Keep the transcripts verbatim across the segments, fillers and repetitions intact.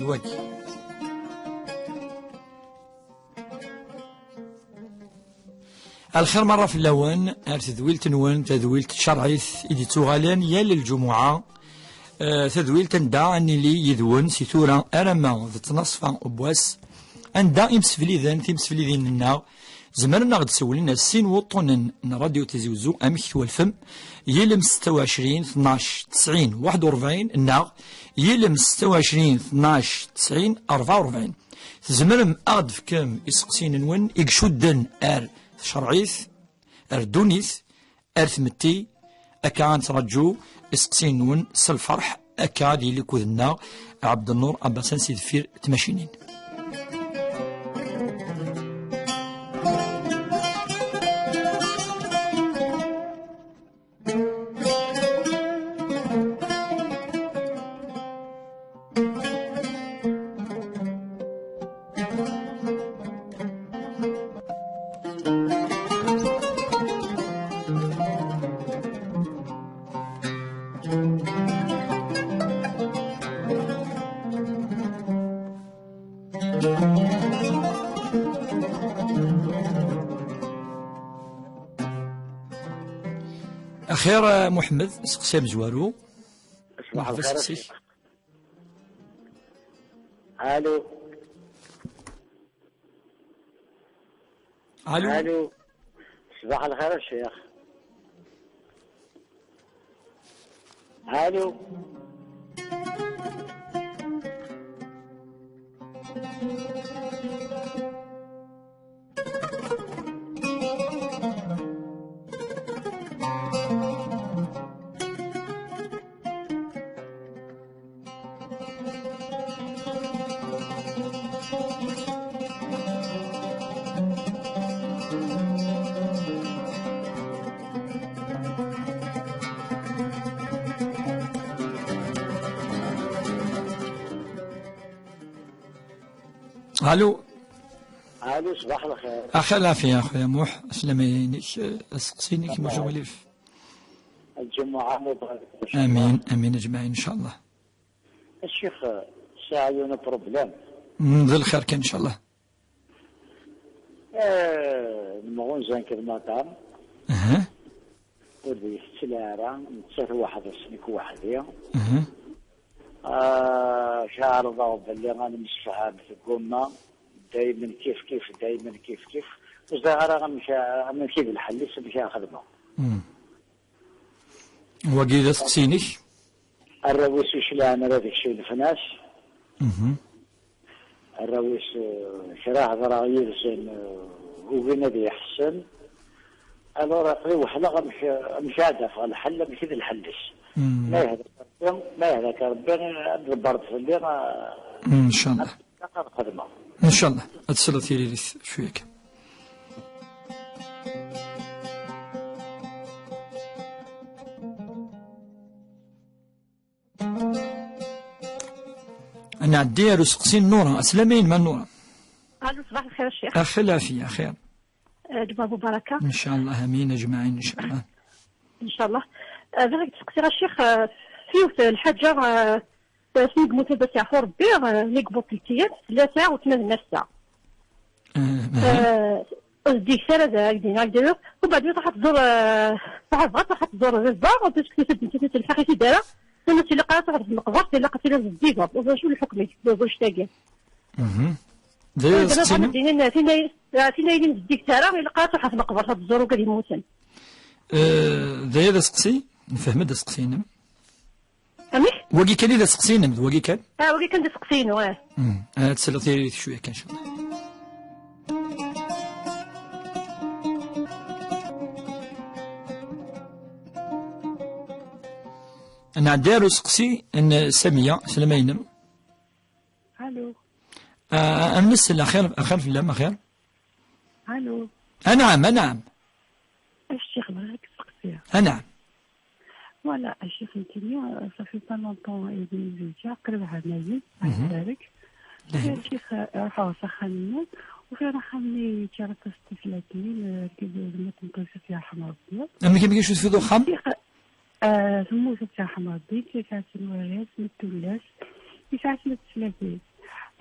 wagi. Lxir merra fell-awen ar tedwilt-nwen, tadwilt tcerɛit i d-ittuɣalen yal lǧumuɛa. Eh, tadwilt anda ad nili yid-wen si tura alamma d ttnaṣfa n wass, anda imsefliden, timseflidin-nneɣ, zemren ad aɣ-d-sawlen ar sin wuṭṭunen n Radio Tizi Uzzu, amek twalfem, yilim setta u ɛecrin, tnac, tesɛin, waḥed u rebɛin, neɣ yilim setta u ɛecrin, tnac, tesɛin, rebɛa u rebɛin. Tzemrem ad aɣ-d-tefkem iseqsiyen-nwen i icudden ar tcerɛit, ar ddunit, ar tmetti, akka ad nettraǧu iseqsiyen-nwen s lferḥ, akka ad yili akked-nneɣ Ɛebdennur Abasan si deffir tmacinin. Axir, a Muḥemmed, seqsi amezwaru. Ṣbaḥ lxir a Ccix. Alu. Alu. Alu. Ṣbaḥ lxir a Ccix. Alu. Alu. Alu, ṣbaḥ lxir. Ax a Lafiya, a xuya Muḥ, aslama-inek, aseqsi-inek, Muḥ Walif. Lǧumuɛa mubarak, incallah. Amin, amin, aǧmaɛin, incallah. A Ccix, sɛiɣ yiwen uproblem. Mm, d lxir kan, incallah. Eh, nemɣunza nekk d madam. Aha. Ur d-yettili ara, nettat weḥd-s, nekk weḥd-i. Aha. Ah, ceɛreḍ-aɣ belli ad nemsefham, teggumma. Daymen kif kif, daymen kif kif. Ur ẓriɣ ara amek, amek i d lḥell-is, amek ara xedmeɣ. Mm. Wagi d aseqsi-inek? Arraw-is ur cliɛen ara deg-s unefnas. Mhm. Arraw-is, eh, kra hedreɣ yid-sen, eh, ugin ad iyi-ḥessen. Alors, aql-i weḥleɣ amek, amek ad afeɣ lḥell, amek i d lḥell-is. Mm. Ma yehda-k Rebbi, ma yehda-k Rebbi, ad tḍebbreḍ fell-i, ah, mm, incallah. Ad xedmeɣ. Incallah, ad tesleḍ tiririt cwiya kan. Ad nɛeddi ar useqsi n Nura. Aslama-inem a Nura. Alu, ṣbaḥ lxir a Ccix. Axi lafiya, axir. Eh, Ǧumɛa mubaraka. Incallah, amin, aǧmaɛin, incallah. Incallah. Eh, bɣiɣ ad k-d-seqsiɣ a Ccix, eh, s yiwet n lḥaǧa, eh, s mi yemmut Baba Seɛfu Rebbi, eh, mi yewweḍ tlettiyat, tlata u tmannac ssaɛa. Eh, eh. Eh, ur zeddiget ara da, ak-d-iniɣ, ak-d-iniɣ. Ubeɛd mi truḥ ad tẓur, eh, truḥ tebɣa, truḥ ad tẓur baba, parce que tusa-d nettat ur telḥiq i tidara. Nnan-as ilaq ara truḥ ad tneqbert, ilaq ad tili zeddigeḍ. Ulac lḥukm-ik, d annect-agi. Mhm. D aya i d-teqsinem? Ad d-inin, tin ay, eh, tin ay ur zeddiget ara, ilaq ara truḥ ad tneqbert, ad tẓur wigad yemmuten. Eh, d aya d aseqsi? Nefhem-d aseqsi-inem. Amek? Wagi kan i d aseqsi-inem, d wagi kan? Ah, wagi kan d aseqsi-inu, ah. Hmm. Ah, ad tesleḍ tiririt cwiya kan, cwiya. Nɛeddi ar useqsi n Samiya, slama-inem. Allo. Ah, am nsel, axir, axir fell-am, axir. Allo. Anɛam, anɛam. A ccix, bɣiɣ ad k-steqsiɣ. Anɛam. Voilà, a ccix, nekkini, euh, ça fait pas longtemps i d-nezweǧeɣ, qrib ɛamayen, mhm. Ad barek. Lehna. A ccix, euh, ruḥeɣ s axxam-nni, ufiɣ axxam-nni yečča aṭas n teflatin, euh, akked gma tmeṭṭut-is, yerḥem Rebbi. Amek, amek i tefkiḍ uxxam? A ccix, euh, temmut, ad tt-yerḥem Rebbi, tesɛa sin warrac, ma d tullas, yesɛa snat teflatin.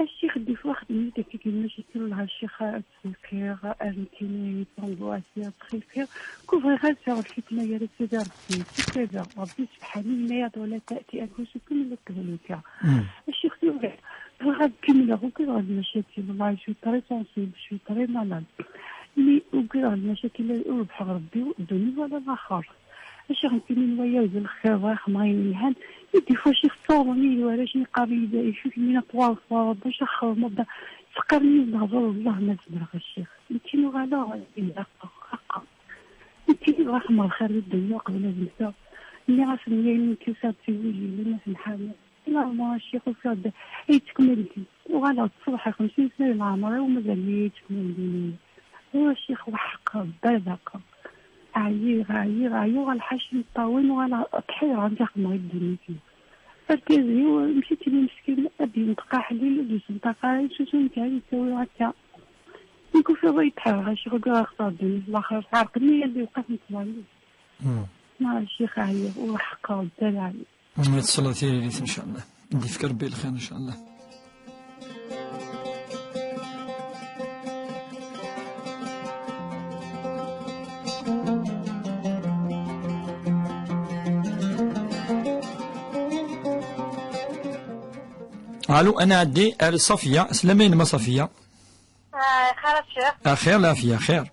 A ccix, des fois xedmen-d akka lmacakil, wala a ccix ad ttselxiɣ, ad nekkini tongo asiya ttxilfiɣ. Ku bɣiɣ ad sɛuɣ lḥikma gar Sidi Rebbi, c'est ça. Rebbi subḥanu yenna-yaɣ-d: ولا تأتي أنفسكم إلا تهلكة. Mm. A ccix, tura bɣiɣ ad kemmleɣ ukiɣ ɣer lmacakil, والله je suis très sensible, je suis très malade. Mi ukiɣ ɣer lmacakil, ur rebḥeɣ Rebbi, ddunit wala laxert. Acu nekkini n waya d lxir, axemɣayen yelhan, i d-ifuci tettawḍen-iyi-d warrac yeqqaren-iyi-d: "Il faut que mina twaḍfeḍ, bac ad txedmeḍ." Ttqirren-iyi-d lehdur, wellah ma zemreɣ a ccix. Nekkini uɣaleɣ ilaq, xaqqa. Nekkini bɣiɣ xemmeɣ lxir di ddunya uqbel ad mmteɣ. Nniɣ-asen: "Yayi nekk usiɣ-d tiwizi-inu, ad ten-ḥamiɣ." Neɣ ma a ccix ufiɣ-d ay ttekmil-d. Uɣaleɣ-d ṣṣbeḥ xemsin sna di leɛmer-iw, mazal-iyi ay ttekmil-d. Wa a ccix, weḥqeɣ, berdeɣ. Ɛyiɣ, ɛyiɣ, ɛyiɣ, uɣal ḥaci n ṭṭawin, uɣaleɣ ḥireɣ amek xedmeɣ i ddunit-iw. Argaz-iw, mci-t-id meskin, ad d-yenṭeq aḥlil, ur d-yessenṭaq ara, yessusum kan, yettawi akka. Nekk ufiɣ ay ṭḥireɣ, a ccix, ugaɣ axeṣṣar ddunit, laxert, ɛerqen-iyi allen-iw, qqatent ẓalli. Hmm. Ma a ccix, ɛyiɣ, uḥqeɣ, berdeɣ. Ad tesleḍ tiririt, ncallah. Ad d-ifk Rebbi lxir, ncallah. Allo, ad nɛeddi ar Ṣafiya. Slama-inem a Ṣafiya. Ah, xir a ccix. Axir, lɛafya, xir.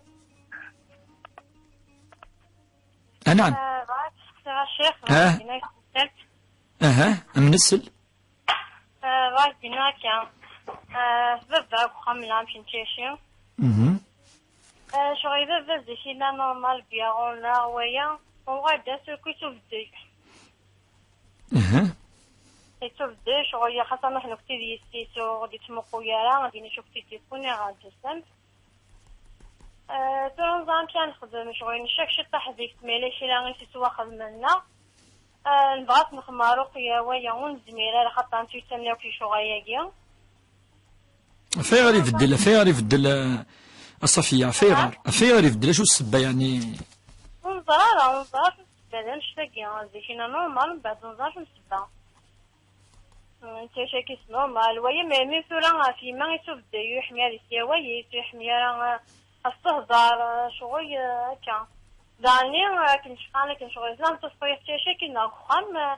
Anɛam. Ah, bɣiɣ ad steqsiɣ a ccix, ah. Bɣiɣ ad d-iniɣ. Aha, am nsel. Ah, bɣiɣ ad d-iniɣ akka. Ah, baba deg uxxam-nneɣ amek nettɛici. Mhm. Ah, ccɣel baba zik yella normal, byaɣu neɣ waya, uɣal-d ass akk yettubeddel. Aha. Yettubeddel ccɣel, xas ma nekkni d yessi-s ur ɣ-d-yettmuqul ara, ad d-yini ccɣel i d-yewwin iɣer d-tusamt. Eh, tura ur neẓri amek ara nexdem, ccɣel ncak ciṭṭaḥ deg tmara kra i s-yettwaxedmen-nneɣ. Eh, nebɣa ad t-nexdem ɣer uqya waya, ur nezmir ara, xaṭer nettusemma akk i ccɣel-agi. Ɣef ayɣer ibeddel, ɣef ayɣer ibeddel, eh, a Ṣafiya, ɣef ayɣer, ɣef ayɣer ibeddel, acu d ssebba, yeɛni? Ur neẓri ara, ur neẓri acu d ssebba, d annect-agi, zik-nni normal, mbeɛd ur neẓri acu d ssebba. Nettɛic-ak-is normal. Waya, mais mi tura ɣef yemma i s-ubeddel, ur yeḥmi ara ad s-yawi, ur yeḥmi ara, eh, ad s-tehder, eh, ccɣel, eh, akka. Daɣen, eh, akken cqan, akken ccɣel, tella teṭṭef-iyi tettɛic-ak-in deg uxxam, eh,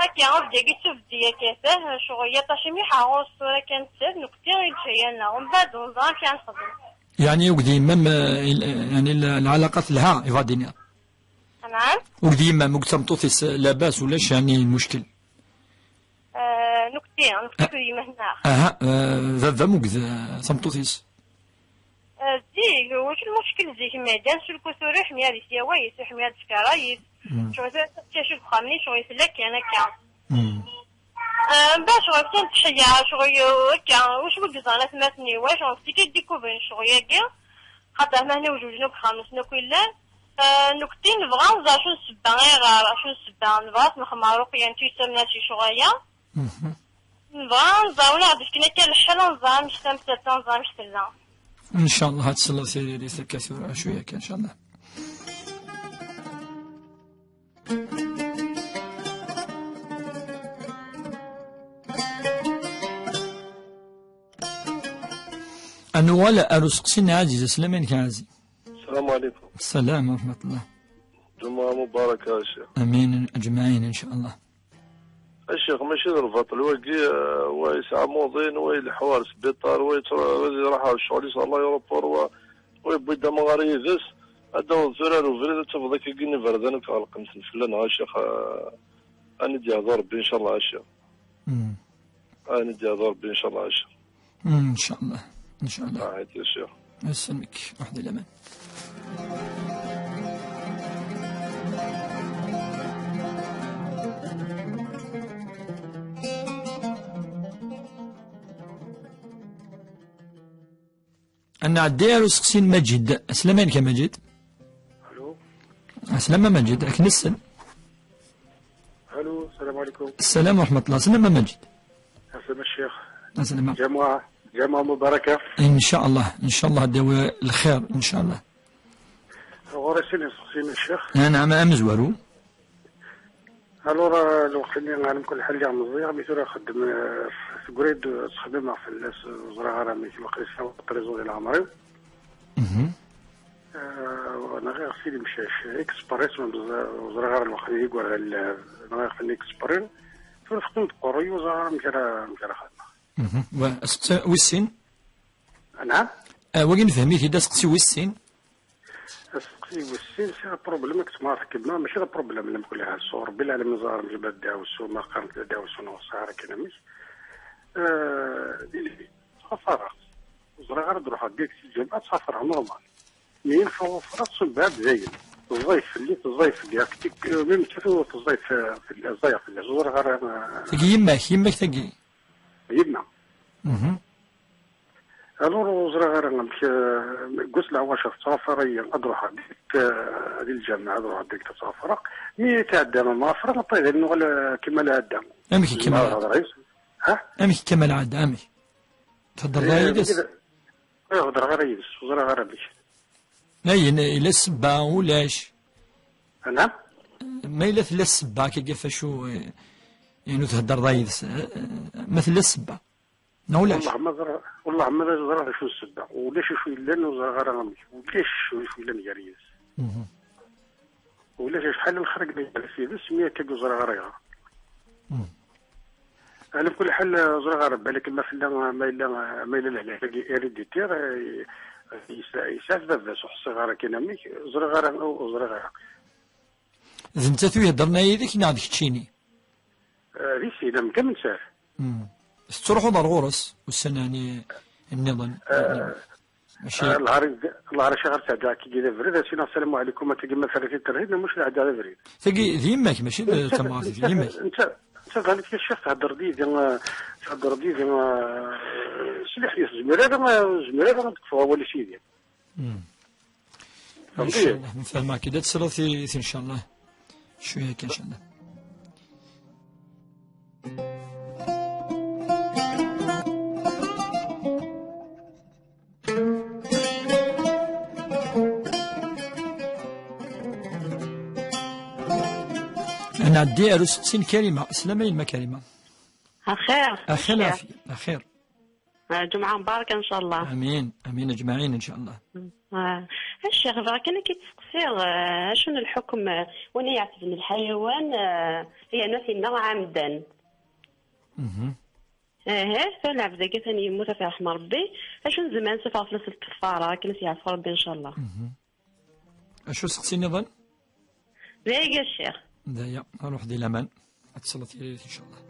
akka, abdi-agi d tubdi akka, eh, ccɣel yaṭac mliḥ ɣur-s tura kan tted, nekkni i d-ǧǧayen-aɣ. Mbeɛd ur neẓri amek ara nexdem. Yeɛni, akked yemma-m, eh, il-, yeɛni, l-, lɛalaqa telha, ibɣa ad d-iniɣ. Anɛam? Akked yemma-m, akked tameṭṭut-is, labas, ulac, yeɛni, lmuckel? Eh, nekkni, nekkni akked yemma-tneɣ. Aha, eh, baba-m akked, eh, tameṭṭut-is? Eh, zik, ulac lmuckel zik, mais dan sulku tura iḥmi ad s-yawi, iḥmi ad s-karayi. Mm. Ccɣel tura tettɛic deg uxxam-nni, ccɣel tella kan akka. Mm. Eh, mbeɛd ccɣel kan teḥya, ccɣel akka, ulac wi yeẓran atmaten-iw, ccɣel zik i d-ikubren ccɣel-agi. Xaṭer atmaten-iw zewǧen akk, xemsen akk i llan. Eh, nekkni nebɣa ad nẓer acu n ssebba, ayɣer, acu n ssebba, nebɣa ad t-nexdem ɣer uqya, nettusemma i ccɣel-a. Mhm. Nebɣa ad nẓer win i ɣ-d-ifken akka lḥal, ad nẓer amek tamsalt-a, ad nẓer amek tella. Ncallah ad tesleḍ tiririt akka tura cwiya kan, ncallah. Ad nuɣal ar useqsi n Ɛaziz. Aslama-inek a Ɛaziz. Asalaamu ɛalaykum. Asalaamu ɛalaykum. Ǧumuɛa mubaraka a Ccix. Amin, aǧmaɛin, in ca Allah. A Ccix, mačči d lbaṭel wagi, eh, wa yesɛa amuḍin, wa ileḥḥu ar sbiṭar, wa yettru-, wa iruḥ ar ccɣel-is ɣer l'aéroport, wa, wa yewwi-d amɣar yid-s, ad d-taweḍ tura ar ubrid ad tafeḍ akkagi iberdan akk ɣelqen-ten fell-aneɣ a Ccix, eh, ad n-id-yehdu Rebbi in ca Allah a Ccix. Mm. Ad n-id-yehdu Rebbi in ca Allah a Ccix. Mm, in ca Allah. In ca Allah. Aɛit a Ccix. Ad yesselmek, ruḥ di laman. Ad nɛeddi ar useqsi n Maǧid. Aslama-inek a Maǧid. Alo. Aslama Maǧid, akken nessen. Alo, asalaamu ɛalaykum. Asalaamu ɛalaykum. Aslama Maǧid. Aslama Ccix. Aslama. Ǧumuɛa, ǧumuɛa mubaraka. In ca Allah, in ca Allah ad d-yawi lxir, in ca Allah. Ɣur-i sin iseqsiyen a Ccix. Ah, naɛam, amezwaru. Alors, euh, lweqt-nni, ɛla mkul lḥal, lliɣ meẓẓiyeɣ, mi tura xeddem, euh, seg wrid, euh, ttxemmimeɣ fell-as, euh, ur ẓriɣ ara amek, waqil sɛiɣ trésorerie di leɛmer-iw. Mhm. Euh, nɣiɣ sin imcac, exprès, ma beẓ-, ur ẓriɣ ara lweqt-nni, igerdan lɛeb, nɣiɣ-ten exprès. Tura teqqim tqerruy, ur ẓriɣ ara amek ara, amek ara xedmeɣ. Mhm. Wa, aseqsi wis sin? Anɛam? Ah, wagi nefhem-it-id, aseqsi wis sin. Aseqsi wis sin, c'est un problème, akked ma tḥekmeḍ, mačči d problème, la mkul ḥal, sɣur Rebbi lɛalamin, ẓer mejbad ddaɛwessu, ma qqaren-t ddaɛwessu neɣ ṣṣeḥra kan amek. Euh, ttxafareɣ. Ẓriɣ ara d-ruḥeɣ direct si lǧameɛ, ttxafareɣ normal. Mi ttxafareɣ, s mbeɛd dayen. Teẓẓay fell-i, teẓẓay fell-i. Ak-, tik, euh, même kif teẓẓay f-, fell-, ẓẓayeɣ fell-as. Ẓriɣ ara, euh, Tagi yemma-k, yemma-k tagi? Yemma. Mhm. Alors, ur ẓriɣ ara amek, eh, deg wass n leɛwacer tettɣafar-iyi ad ruḥeɣ direct, eh, di lǧameɛ, ad ruḥeɣ direct ad ttɣafareɣ. Mi tɛedda lmeɣfra, après ad nuɣal, eh, kima lɛadda. Amek kima lɛadda? Nehder yid-s. Ha? Amek kima lɛadda? Amek? Theddreḍ ara yid-s? Eh, ur heddreɣ ara yid-s, ur ẓriɣ ara amek. Ayen, ila ssebba, ulac? Anɛam? Ma yella tella ssebba, akka ɣef acu, eh, inu theddreḍ yid-s, eh, eh, ma tella ssebba. Neɣ ulac? Wellah ma ẓriɣ, wellah ma ẓriɣ d acu n ssebba. Ulac acu yellan, ur ẓriɣ ara amek. Ulac acu yellan gar yid-s. Mhm. Ulac acḥal n lxir i yellan gar yid-s, mi akka ur ẓriɣ ara ayɣer. Mhm. Ɛla kulli ḥal, ur ẓriɣ ara, balak ma tella, ma yella, ma yella lehlak-agi héréditaire, eh, yesɛa, yesɛa-t baba-s, ur ḥṣiɣ ara kan amek, ur ẓriɣ ara, ur ẓriɣ ara. D nettat i iheddren yid-k neɣ d keččini? Eh, di sin, am kan nettat. Hmm. Tettruḥuḍ ar ɣur-s ussan-nni nniḍen? Eh, mačči eh, lɛar, lɛar acu ɣer tɛedda akkagi d abrid, as-iniɣ ssalamu ɛlikum, akkagi ma terra-t-id terra-t-id, neɣ mačči tɛedda d abrid. Tagi d yemma-k, mačči d tamɣart-ik, d yemma-k. Netta, netta d alif, ccix, thedder-d yid-i, eh, thedder-d yid-i, eh, s leḥya, tezmer ara, eh, tezmer ara ad tekfeḍ awal-is yid-i. Hmm. Inchallah, nfehmeɣ-k-id. Ad tesleḍ i, i, inchallah. Cwiya kan, inchallah. Ad nɛeddi ar useqsi n Karima. Slama yelma Karima. Axir. Axir, axir. Axir. Ah, ǧemɛa mbaraka, ncallah. Amin, amin, aǧmaɛin, ncallah. Ah, a ccix, bɣiɣ kan ad k-id-steqsiɣ, ah, acu n lḥukm, ah, win iɛetben lḥayawan, ah, yerna t-yenɣa ɛamdan? Mhm. Aha, tura lɛebd-agi atan yemmut, ad t-yerḥem Rebbi. Acu nezmer ad nessufeɣ fell-as lkaffara, akken ad t-yeɛfu Rebbi, ncallah? Mhm. Acu seqsi nniḍen? D aya, a ccix. D aya, ruḥ di laman. Ad tesleḍ tiririt, incallah.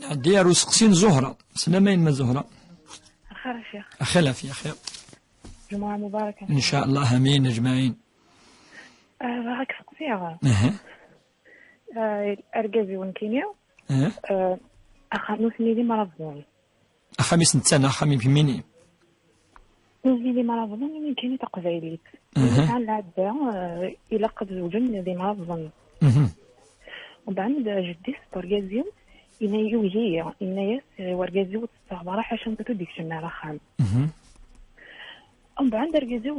Nɛeddi ar useqsi n Zuhra. Slama yelma Zuhra. Axir a ccix. Axir, lafiya, axir. Ǧemɛa mubaraka. Incallah, amin, aǧmaɛin. Ah, bɣiɣ ad k-seqsiɣ. Aha. Ah, argaz-iw nekkini, aha, ah, axxam nutni d imrabḍen. Axxam-is netta neɣ axxam n kemmini? Nutni d imrabḍen, nekkini taqbaylit. Aha. Yesɛa lɛadda, ah, ilaq ad zewǧen d imrabḍen. Mhm. Umbeɛd, ah, jeddi-s n urgaz-iw, yenna-, yugi-iyi, yenna-yas, ah, urgaz-iw ur t-tettaɣeḍ ara, ḥaca nettat ur d-ikcem ara axxam. Mhm. Umbeɛd argaz-iw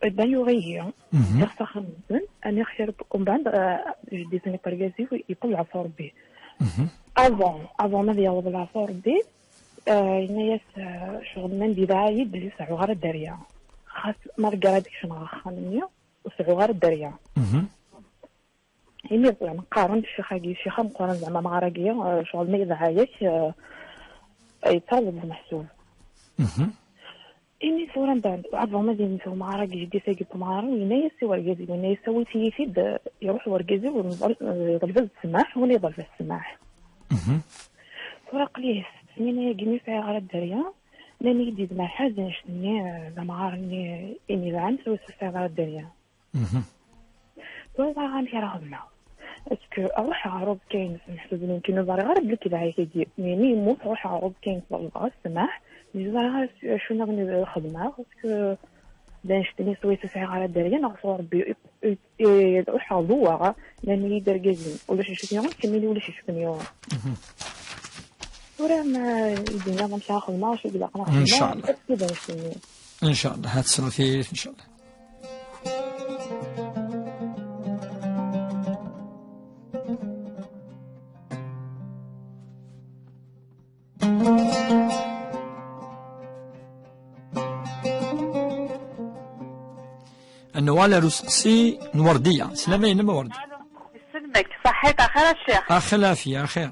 Dan yuɣ-iyi. Mhm. Ddiɣ s axxam-nsen, aniɣ kra n-, umbeɛd, eh, jeddi-tsen iṭergaz-iw, yeṭṭel leɛfu Rebbi. Mhm. Avant, avant ad yaweḍ leɛfu Rebbi, eh, yenna-yas, eh, ccɣel ma d-idɛa-yi-d belli ur seɛɛuɣ ara dderya. Xas ma deg ara d-kecmeɣ axxam-nni, ur seɛɛuɣ ara dderya. Mhm. Imi ẓran qqaren ccix-agi, ccix ameqqran zeɛma amɣar-agi, eh, ccɣel ma yedɛa-yak, eh, yettaweḍ-d meḥsub. Mhm. Imi tura mbeɛd, avant ad yemmet umɣar-agi, jeddi-s-agi n umɣar, yenna-yas i wergaz-iw, yenna-yas: "Awit-iyi-t-id, eh, iruḥ wergaz-iw, eh, yeḍleb-as ssmaḥ, win yeḍleb-as ssmaḥ." Mhm. Tura aql-i s ssnin-agi ur sɛiɣ ara dderya, nnan-iyi-d yezmer ḥaz annect-nni, eh, d amɣar-nni i m-yedɛan, tura ur sɛiɣ ara dderya. Mhm. Tura ẓriɣ amek ara xedmeɣ. Est-ce que ruḥeɣ ɣer ubekkay-ines, meḥsub nekkini ur ẓriɣ ara belli yedɛa-yak-agi. Mi, mi yemmut, ruḥeɣ ɣer ubekkay-ines, ḍelbeɣ-as ssmaḥ. Mi ẓriɣ ara s-, acu nniḍen i xedmeɣ. Est-ce que d annect-nni swayes ur sɛiɣ ara dderya, neɣ s Rebbi i, i, i, ruḥeɣ dewwaɣ, nnan-iyi-d argaz-im, ulac acu k-yuɣen, kemmini ulac acu kem-yuɣen. Mhm. Tura ma i d-yenniḍ amek ara xedmeɣ, acu i ilaqen ad xedmeɣ, Ncallah. Ad d-tili annect-nni. Ncallah, ad tesleḍ tiririt, ncallah. Ad nuɣal ar useqsi n Werdiya. Slama-inem a Werdiya. Alo, isellmek, ṣaḥit, axir a ccix? Axir lɛafya, axir.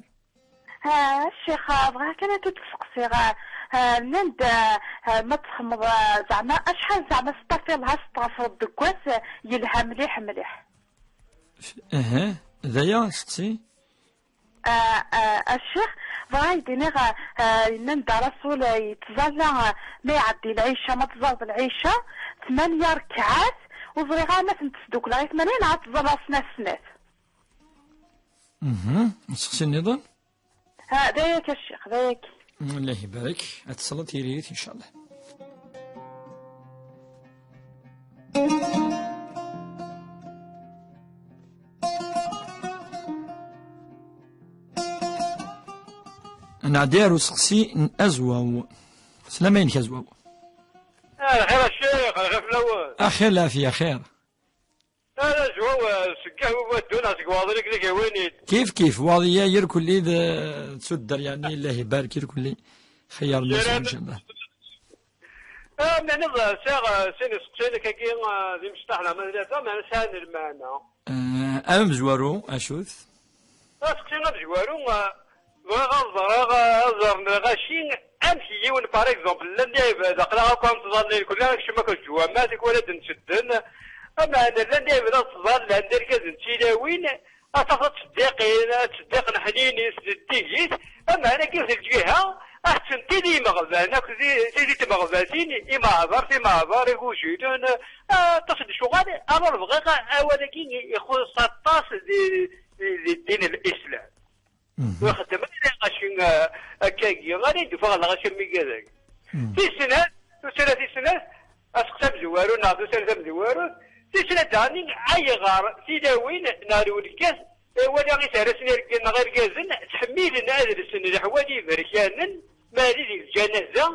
Ha, a ccix, bɣiɣ kan ad k-id-seqsiɣ, ah, ah, nnan-d, ah, ah, ma txedmeḍ, ah, zeɛma acḥal zeɛma s ṭṭafi lhas tɣefreḍ deg wass, ah, yelha mliḥ, mliḥ. Aha, d aya, seqsi. Ah, ah, a ccix, bɣiɣ ad k-d-iniɣ, ah, ah, yenna-d Rasul, ah, yettẓalla, ah, ma iɛeddi lɛica, ma tẓalleḍ lɛica, tmanya rrekɛat, ur ẓriɣ ara ma tent-sdukleɣ i tmanya neɣ ad tẓalleɣ snat snat. Mhm. Seqsi nniḍen? Ha, d ayagi a ccix, d ayagi. Allah ibarek. Ad tesleḍ tiririt, ncallah. Ad nɛeddi ar useqsi n Azwaw. Slama-inek Azwaw. Ah, lxir a ccix, lxir fell-awen. Axir lɛafya, axir. Ala, Azwaw, eh, seg Ahwawaddu neɣ seg Waḍil akken i k-hwan-id? Kif kif, Waḍiya irkelli d, d tuddar, yeɛni Allah ibarek irkelli. Xeyyaṛ nnas, ncallah. Ah, meɛna, eh, sɛiɣ, eh, sin iseqsiyen akkagi, eh, d imecṭaḥ neɣ ma d tlata, meɛna sɛan lmeɛna. Eh, amezwaru, acu-t? Aseqsi amezwaru, eh, bɣiɣ ad ẓreɣ, eh, ad ẓren lɣaci, amek yiwen, par exemple, llan lɛibad, aql-aɣ akk ad nettẓalli, kul akcem akk lǧuwamat, tikwal ad d-nsedden. Ameɛna llan lɛibad ad ttẓallan d irgazen d tilawin, ad tafeḍ ttseddiqin, ad ttseddiqen ḥnin-is, zeddigit, ameɛna deg yiwet n lǧiha, ad ttentili imeɣban, akked i-, tili tmeɣbatin, imeɛbar, timeɛbar, igujilen, ah, aṭas n lecɣal, alors bɣiɣ awal-agi ixuṣṣ aṭas di, di, di ddin n Lislam. Mhm. Ur xeddem ara lɣaci, ah, akkagi, ara i d-ufaɣ lɣaci am wigad-agi. Mhm. Tis snat, tuttra tis snat, aseqsi amezwaru neɣ tuttra tamezwarut, tis snat daɣen, ayɣer tilawin neɣ lwelgat, eh, wala iserdasen irg-, neɣ irgazen, ttḥemmilen ad lsen leḥwal iberkanen, ma d di lǧanaza,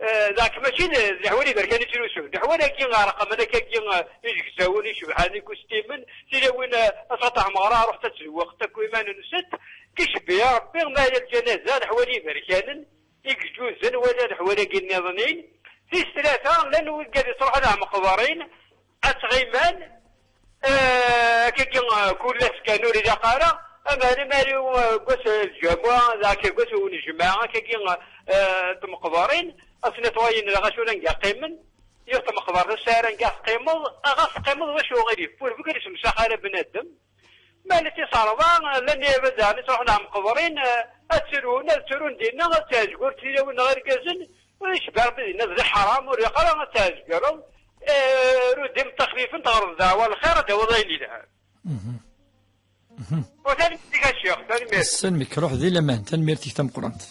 eh, dak mačči d, d leḥwal iberkan i ttlusun. Leḥwal-agi ɣerqen akkagi, eh, izegzawen icebḥen, ikustimen, tilawin, eh, ass n tɛemɣra, ruḥet ad tzewwqet akk iman-nsent, ticebbi a Rebbi, ma ala lǧanaza, leḥwal iberkanen, igeǧǧuzen, wala leḥwal-agi nniḍen. Tis tlata, llan wigad ittruḥun ar meqberin, ad ttɣiman, eh, akkagi, eh, kul ass kan ur ilaq ara, ama alamma, eh, deg wass n lǧamuɛ, dɣa deg wass n unejmaɛ, akkagi, eh, n tmeqberin, ad tnitwayin lɣaci ur anga qqimen, yiwet tmeqbert ur tesɛi ara anga teqqimeḍ, ɣas teqqimeḍ, d acu uɣilif? Ur bɣi ad issemsax ara bnadem. Ma la tis ṛebɛa, llan lɛibad daɣen ittruḥun ar meqberin, eh, ad ttrun, ad ttrun dinna, ad ttɛezgur tilawin neɣ irgazen, ur icebbi Rebbi dinna, d leḥram, ur ilaq ara ad tɛezgreḍ, eh, ruddim ṭaxfifen, teɣreḍ ddeɛwa lxir, ad d-tawiḍ ayen yelhan. Mhm. Mhm. Wa tanemmirt-ik a ccix, tanemmirt. Ssalmek, ruḥ di laman, tanemmirt-ik tameqqrant.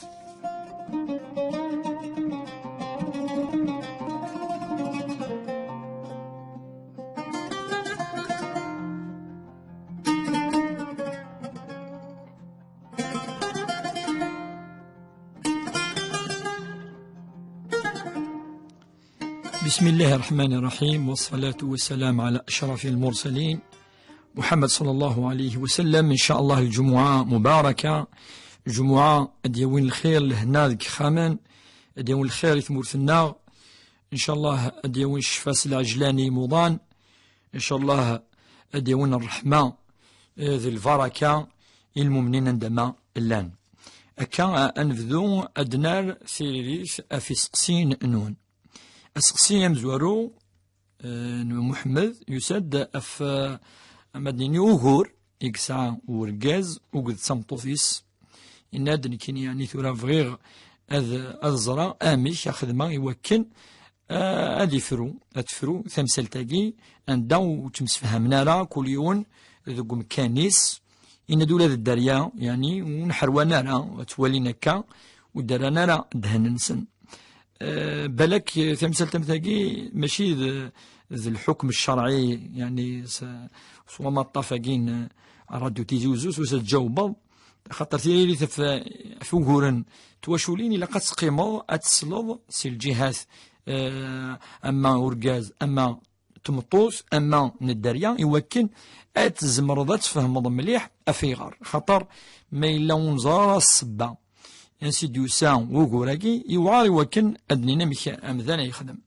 بسم الله الرحمن الرحيم، والصلاة والسلام على أشرف المرسلين محمد صلى الله عليه وسلم. إن شاء الله الجمعة مباركة، جمعة ad d-yawin lxir, lehna deg yixxamen, ad d-yawin lxir i tmurt-nneɣ. إن شاء الله ad d-yawin ccfa s lɛejlan i imuḍan. إن شاء الله ad d-yawin ṛṛeḥma, eh, d lbaraka i lmumnin anda ma llan. Akka, eh, ad nebdu ad d-nerr tiririt ɣef iseqsiyen-nwen. Aseqsi amezwaru, eh, n Muḥemmed yusa-d ɣef, eh, ama d-nini ugur i yesɛa urgaz akked tmeṭṭut-is. Yenna-d, nekkini, yeɛni, tura bɣiɣ ad, ad ẓreɣ amek a xedmeɣ i wakken, eh, ad ifru, ad tefru tamsalt-agi anda ur ttemsefhamen ara kul yiwen deg umkan-is. Yenna-d ula d dderya, yeɛni, ur nḥerwan ara ad twalin akka, ur d-rran ara ddhen-nsen. Eh, balak, eh, tamsalt am tagi mačči d, d lḥukm ccerɛi, yeɛni s, s wamaṭṭaf-agi n, eh, Radio Tizi Uzzu, s usa tjawbeḍ, xaṭer tiririt ɣef, ɣef uguren twaculin ilaq ad teqqimeḍ, ad tesleḍ si lǧihat, eh, ama urgaz, ama tmeṭṭut, ama n dderya, i wakken ad tzemreḍ ad tfehmeḍ mliḥ af ayɣer. Xaṭer ma yella ur neẓra ara ssebba ansi d-yusa wugur-agi, yewɛer i wakken ad d-nini amek amdan ay yexdem.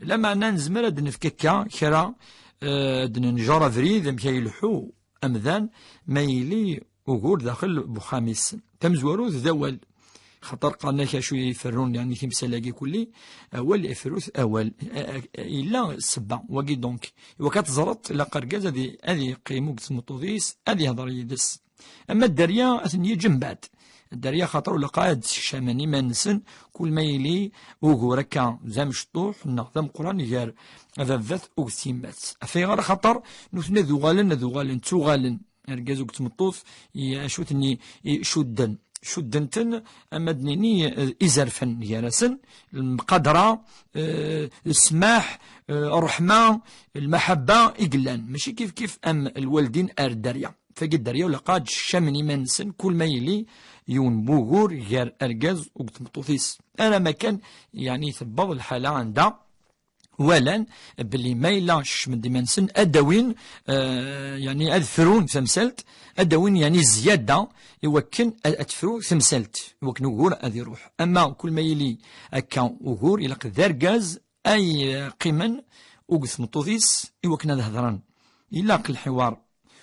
Lameɛna nezmer ad d-nefk akka kra, eh, ad d-nenjer abrid amek ay ileḥḥu amdan ma yili ugur daxel n uxxam-is. Tamezwarut d awal. Xaṭer qqaren-ak acu i iferrun, yeɛni, timsal-agi kulli, awal ifrut awal. A-, a-, yella ssebba, wagi donc. Iwakken ad teẓreḍ, ilaq argaz ad i-, ad yeqqim akked tmeṭṭut-is, ad yehder yid-s. Ama dderya, ad ten-yeǧǧ mbeɛd. Dderya xaṭer ur ilaq ad d-ssekcamen iman-nsen, kul ma yili ugur akka d amecṭuḥ neɣ d ameqqran gar ababat akked tyemmat. Af ayɣer? Axaṭer nutni ad uɣalen, ad uɣalen, ttuɣalen. Argaz akked tmeṭṭut, i, acu ten-i, i, cudden. Cudden-ten, ama d-nini, eh, izerfan gar-asen, lemqadra, eh, ssmaḥ, eh, ṛṛeḥma, lmaḥabba i yellan. Mačči kif kif am lwaldin ar dderya. Tagi dderya ur ilaq ad d-ssekcamen iman-nsen, kul ma yili yiwen n wugur gar argaz akked tmeṭṭut-is. Alamma kan, yeɛni, tewweḍ lḥala anda walan belli ma yella kecmen-d iman-nsen, ad d-awin, eh, yeɛni ad frun tamsalt, ad d-awin, yeɛni, zzyada i wakken ad, ad tefru tamsalt, i wakken ugur ad iruḥ. Ama kul ma yili akka ugur, ilaq d argaz ay, eh, qqimen akked tmeṭṭut-is i wakken ad hedren. Ilaq lḥiwar.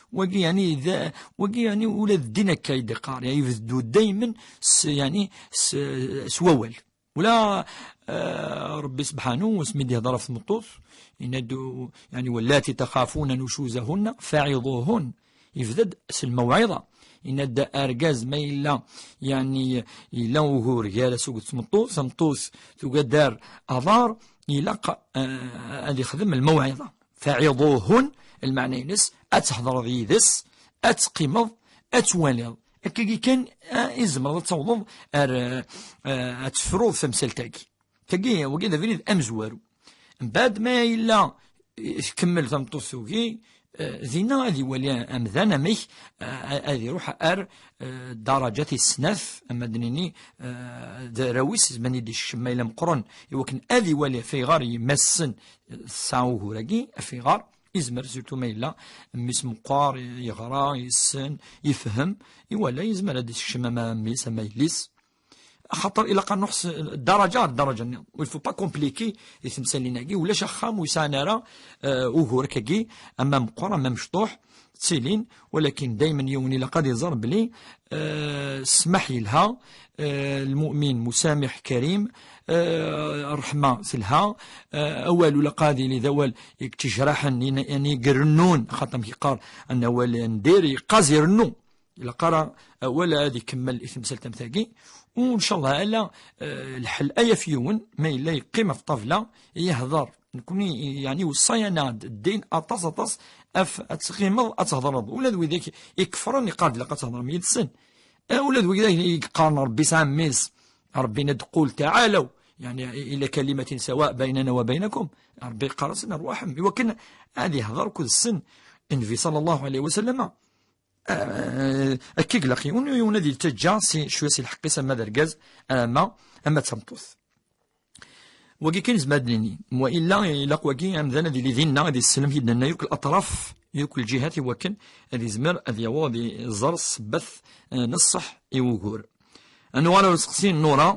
Wagi, yeɛni, d, wagi, yeɛni, ula d ddin akka i d-iqqar, yeɛni, ibeddu daymen s, yeɛni, s, s wawal. Ula, eh, Ṛebbi sebḥanu, asmi d-ihder ɣef tmeṭṭut, yenna-d, yeɛni, "Wallati taxafuna nucuzahunna faɛiḍuhun." Yebda-d s lmawɛiḍa. Yenna-d argaz ma yella, yeɛni, yella ugur gar-as akked tmeṭṭut, tameṭṭut tuga ad d-terr aḍar, ilaq, eh, ad ixdem lmawɛiḍa. Faɛiḍuhun, lmeɛna-ines, ad thedreḍ yid-s, ad teqqimeḍ, ad twaliḍ. Akkagi kan, ah, i tzemreḍ ad tawḍeḍ ar, ah, ah, ad tefruḍ tamsalt-agi. Tagi, wagi d abrid amezwaru. Mbeɛd ma yella, eh, tkemmel tameṭṭut tugi, eh, dinna ad iwali amdan amek, eh, ad iruḥ ar, eh, daraǧa tis snat, ama d-nini, eh, d arraw-is, zman i d-iskecem ma yella meqqren, i wakken ad iwali af ayɣer yemma-s-sen tesɛa ugur-agi, af ayɣer, izmer, surtout ma yella mmi-s meqqar, yeɣra, yessen, yefhem, iwala, yezmer ad d-isekcem ama mmi-s, ama yelli-s. Axaṭer ilaq ad nruḥ s daraǧa ar daraǧa-nni. Il faut pas compliquer i temsalin-agi. Ulac axxam ur yesɛan ara, eh, ugur akkagi, ama meqqer, ama mecṭuḥ, ttilin, walakin daymen yiwen ilaq ad iẓer belli, eh, ssmaḥ yelha, eh, lmu'min musamiḥ karim, eh, ṛṛeḥma telha, eh, awal ur ilaq ad yili d awal yettejraḥen, yeɛni, yeɛni irennun, xaṭer amek yeqqar, an awal n dir yeqqaz irennu. Ilaq ara awal ad ikemmel i temsalt am tagi. U ncallah ala, eh, lḥel ay af yiwen, ma yella yeqqim ɣef ṭṭabla, yehder. Nekni, yeɛni, weṣṣayan-aɣ-d ddin aṭas, aṭas, af ad teqqimeḍ, ad tehdereḍ. Ula d widak ikefren, iqqar-d ilaq ad tehderem yid-sen. Eh, ula d widak i yeqqaren Ṛebbi yesɛa mmi-s, Ṛebbi yenna-d, "Qul taɛalaw, yeɛni, ila kalimatin sawa baynana wa baynakum." Ṛebbi yeqqar-asen, "Rwaḥem." Iwakken ad ihder akked-sen Nnbi ṣalla Llahu ɛalayhi wa sallam. Eh, akka i ilaq yiwen, yiwen ad yettaǧǧa si, cwiya si lḥeqq-is, ama d argaz, ama, ama d tameṭṭut. Wagi kan nezmer ad d-nini, wa illa ilaq wagi amdan ad yili dinna, ad yesselem i d-nenna yakk laṭraf, yakk lǧihat, i wakken ad yezmer ad yaweḍ ad iẓer ssebbat, eh, n ṣṣeḥ i wugur. Ad nuɣal ar useqsi n Nura,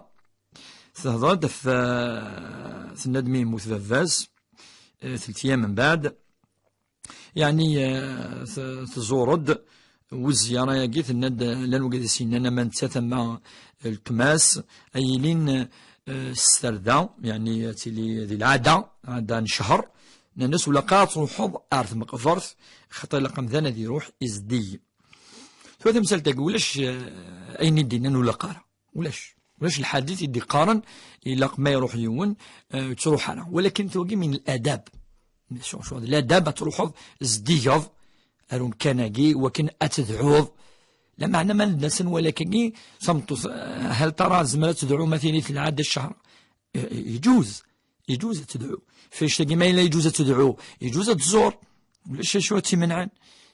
tehder-d ɣef, eh, tenna-d mi yemmut baba-s, eh, telt yyam mbeɛd, yeɛni, eh, t-, tẓur-d, u zziyara-agi tenna-d, eh, llan wigad i s-yennan ama nettat ama, eh, weltma-s, ay ilin, eh, s tarda, yeɛni ad tili di lɛada, ɛada n ccher, nnan-as: "Ulaq ad truḥeḍ ar tmeqbert, xaṭer ilaq amdan ad iruḥ izdig." Tura tamsalt-agi ulac, eh, ayen i d-yennan ulaq ara. Ulac. Ulac lḥadit i d-iqqaren ilaq ma iruḥ yiwen, eh, ur yettruḥ ara. Walakin tagi min ladab. Ladab ad truḥeḍ zdigeḍ ar umkan-agi wakken ad tedɛuḍ. Lameɛna ma nella s nwala akkagi, tameṭṭut, eh, hal tara tezmer ad tedɛu ma tili telɛa-d ccher? Eh, yeǧuz. Yeǧuz ad tedɛu. F annect-agi ma yella yeǧuz ad tedɛu, yeǧuz ad tẓur. Ulac acu ad tt-imenɛen.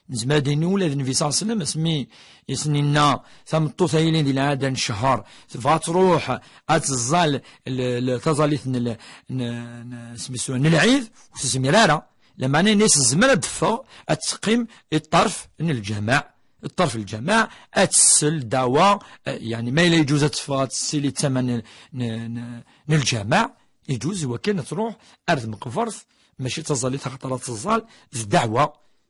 Nezmer ad d-nini ula d Nnbi ṣalla Llahu ɛalayhi wa sallam, asmi i s-nenna tameṭṭut ay yellan di lɛada n ccher, tebɣa ad truḥ ad teẓẓal l-, l-, taẓallit n l-, n, n, smisu, n lɛid, ur tezmir ara. Lameɛna yenna-as tezmer ad d-teffeɣ, ad teqqim i ṭṭerf n lǧameɛ. Ṭṭerf n lǧameɛ, ad tessel ddeɛwa, eh, yeɛni ma yella yeǧuz ad teffeɣ ad tessili d tama n, n, n, n lǧameɛ, yeǧuz i wakken ad truḥ ar tmeqbert, mačči d taẓallit axaṭer ad teẓẓal, d ddeɛwa,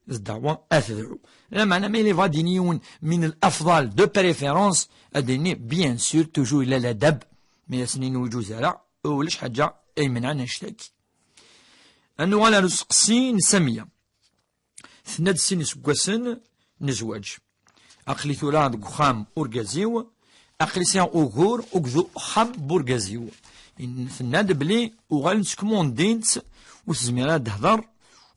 d ddeɛwa ad tedɛu. Lameɛna ma yella yebɣa ad d-yini yiwen min lafḍal, de préférence, ad d-yini bien sûr toujours yella ladab, mi as-nini ur yeǧuz ara, ulac ḥaǧa ay imenɛen annect-agi. Ad nuɣal ar useqsi n Samiya. Tenna-d sin iseggasen n zzwaǧ. Aql-i tura deg uxxam urgaz-iw, aql-i sɛiɣ ugur akked uxxam n urgaz-iw. In-, tenna-d belli uɣalent tkmundint, ur tezmir ara ad d-tehder,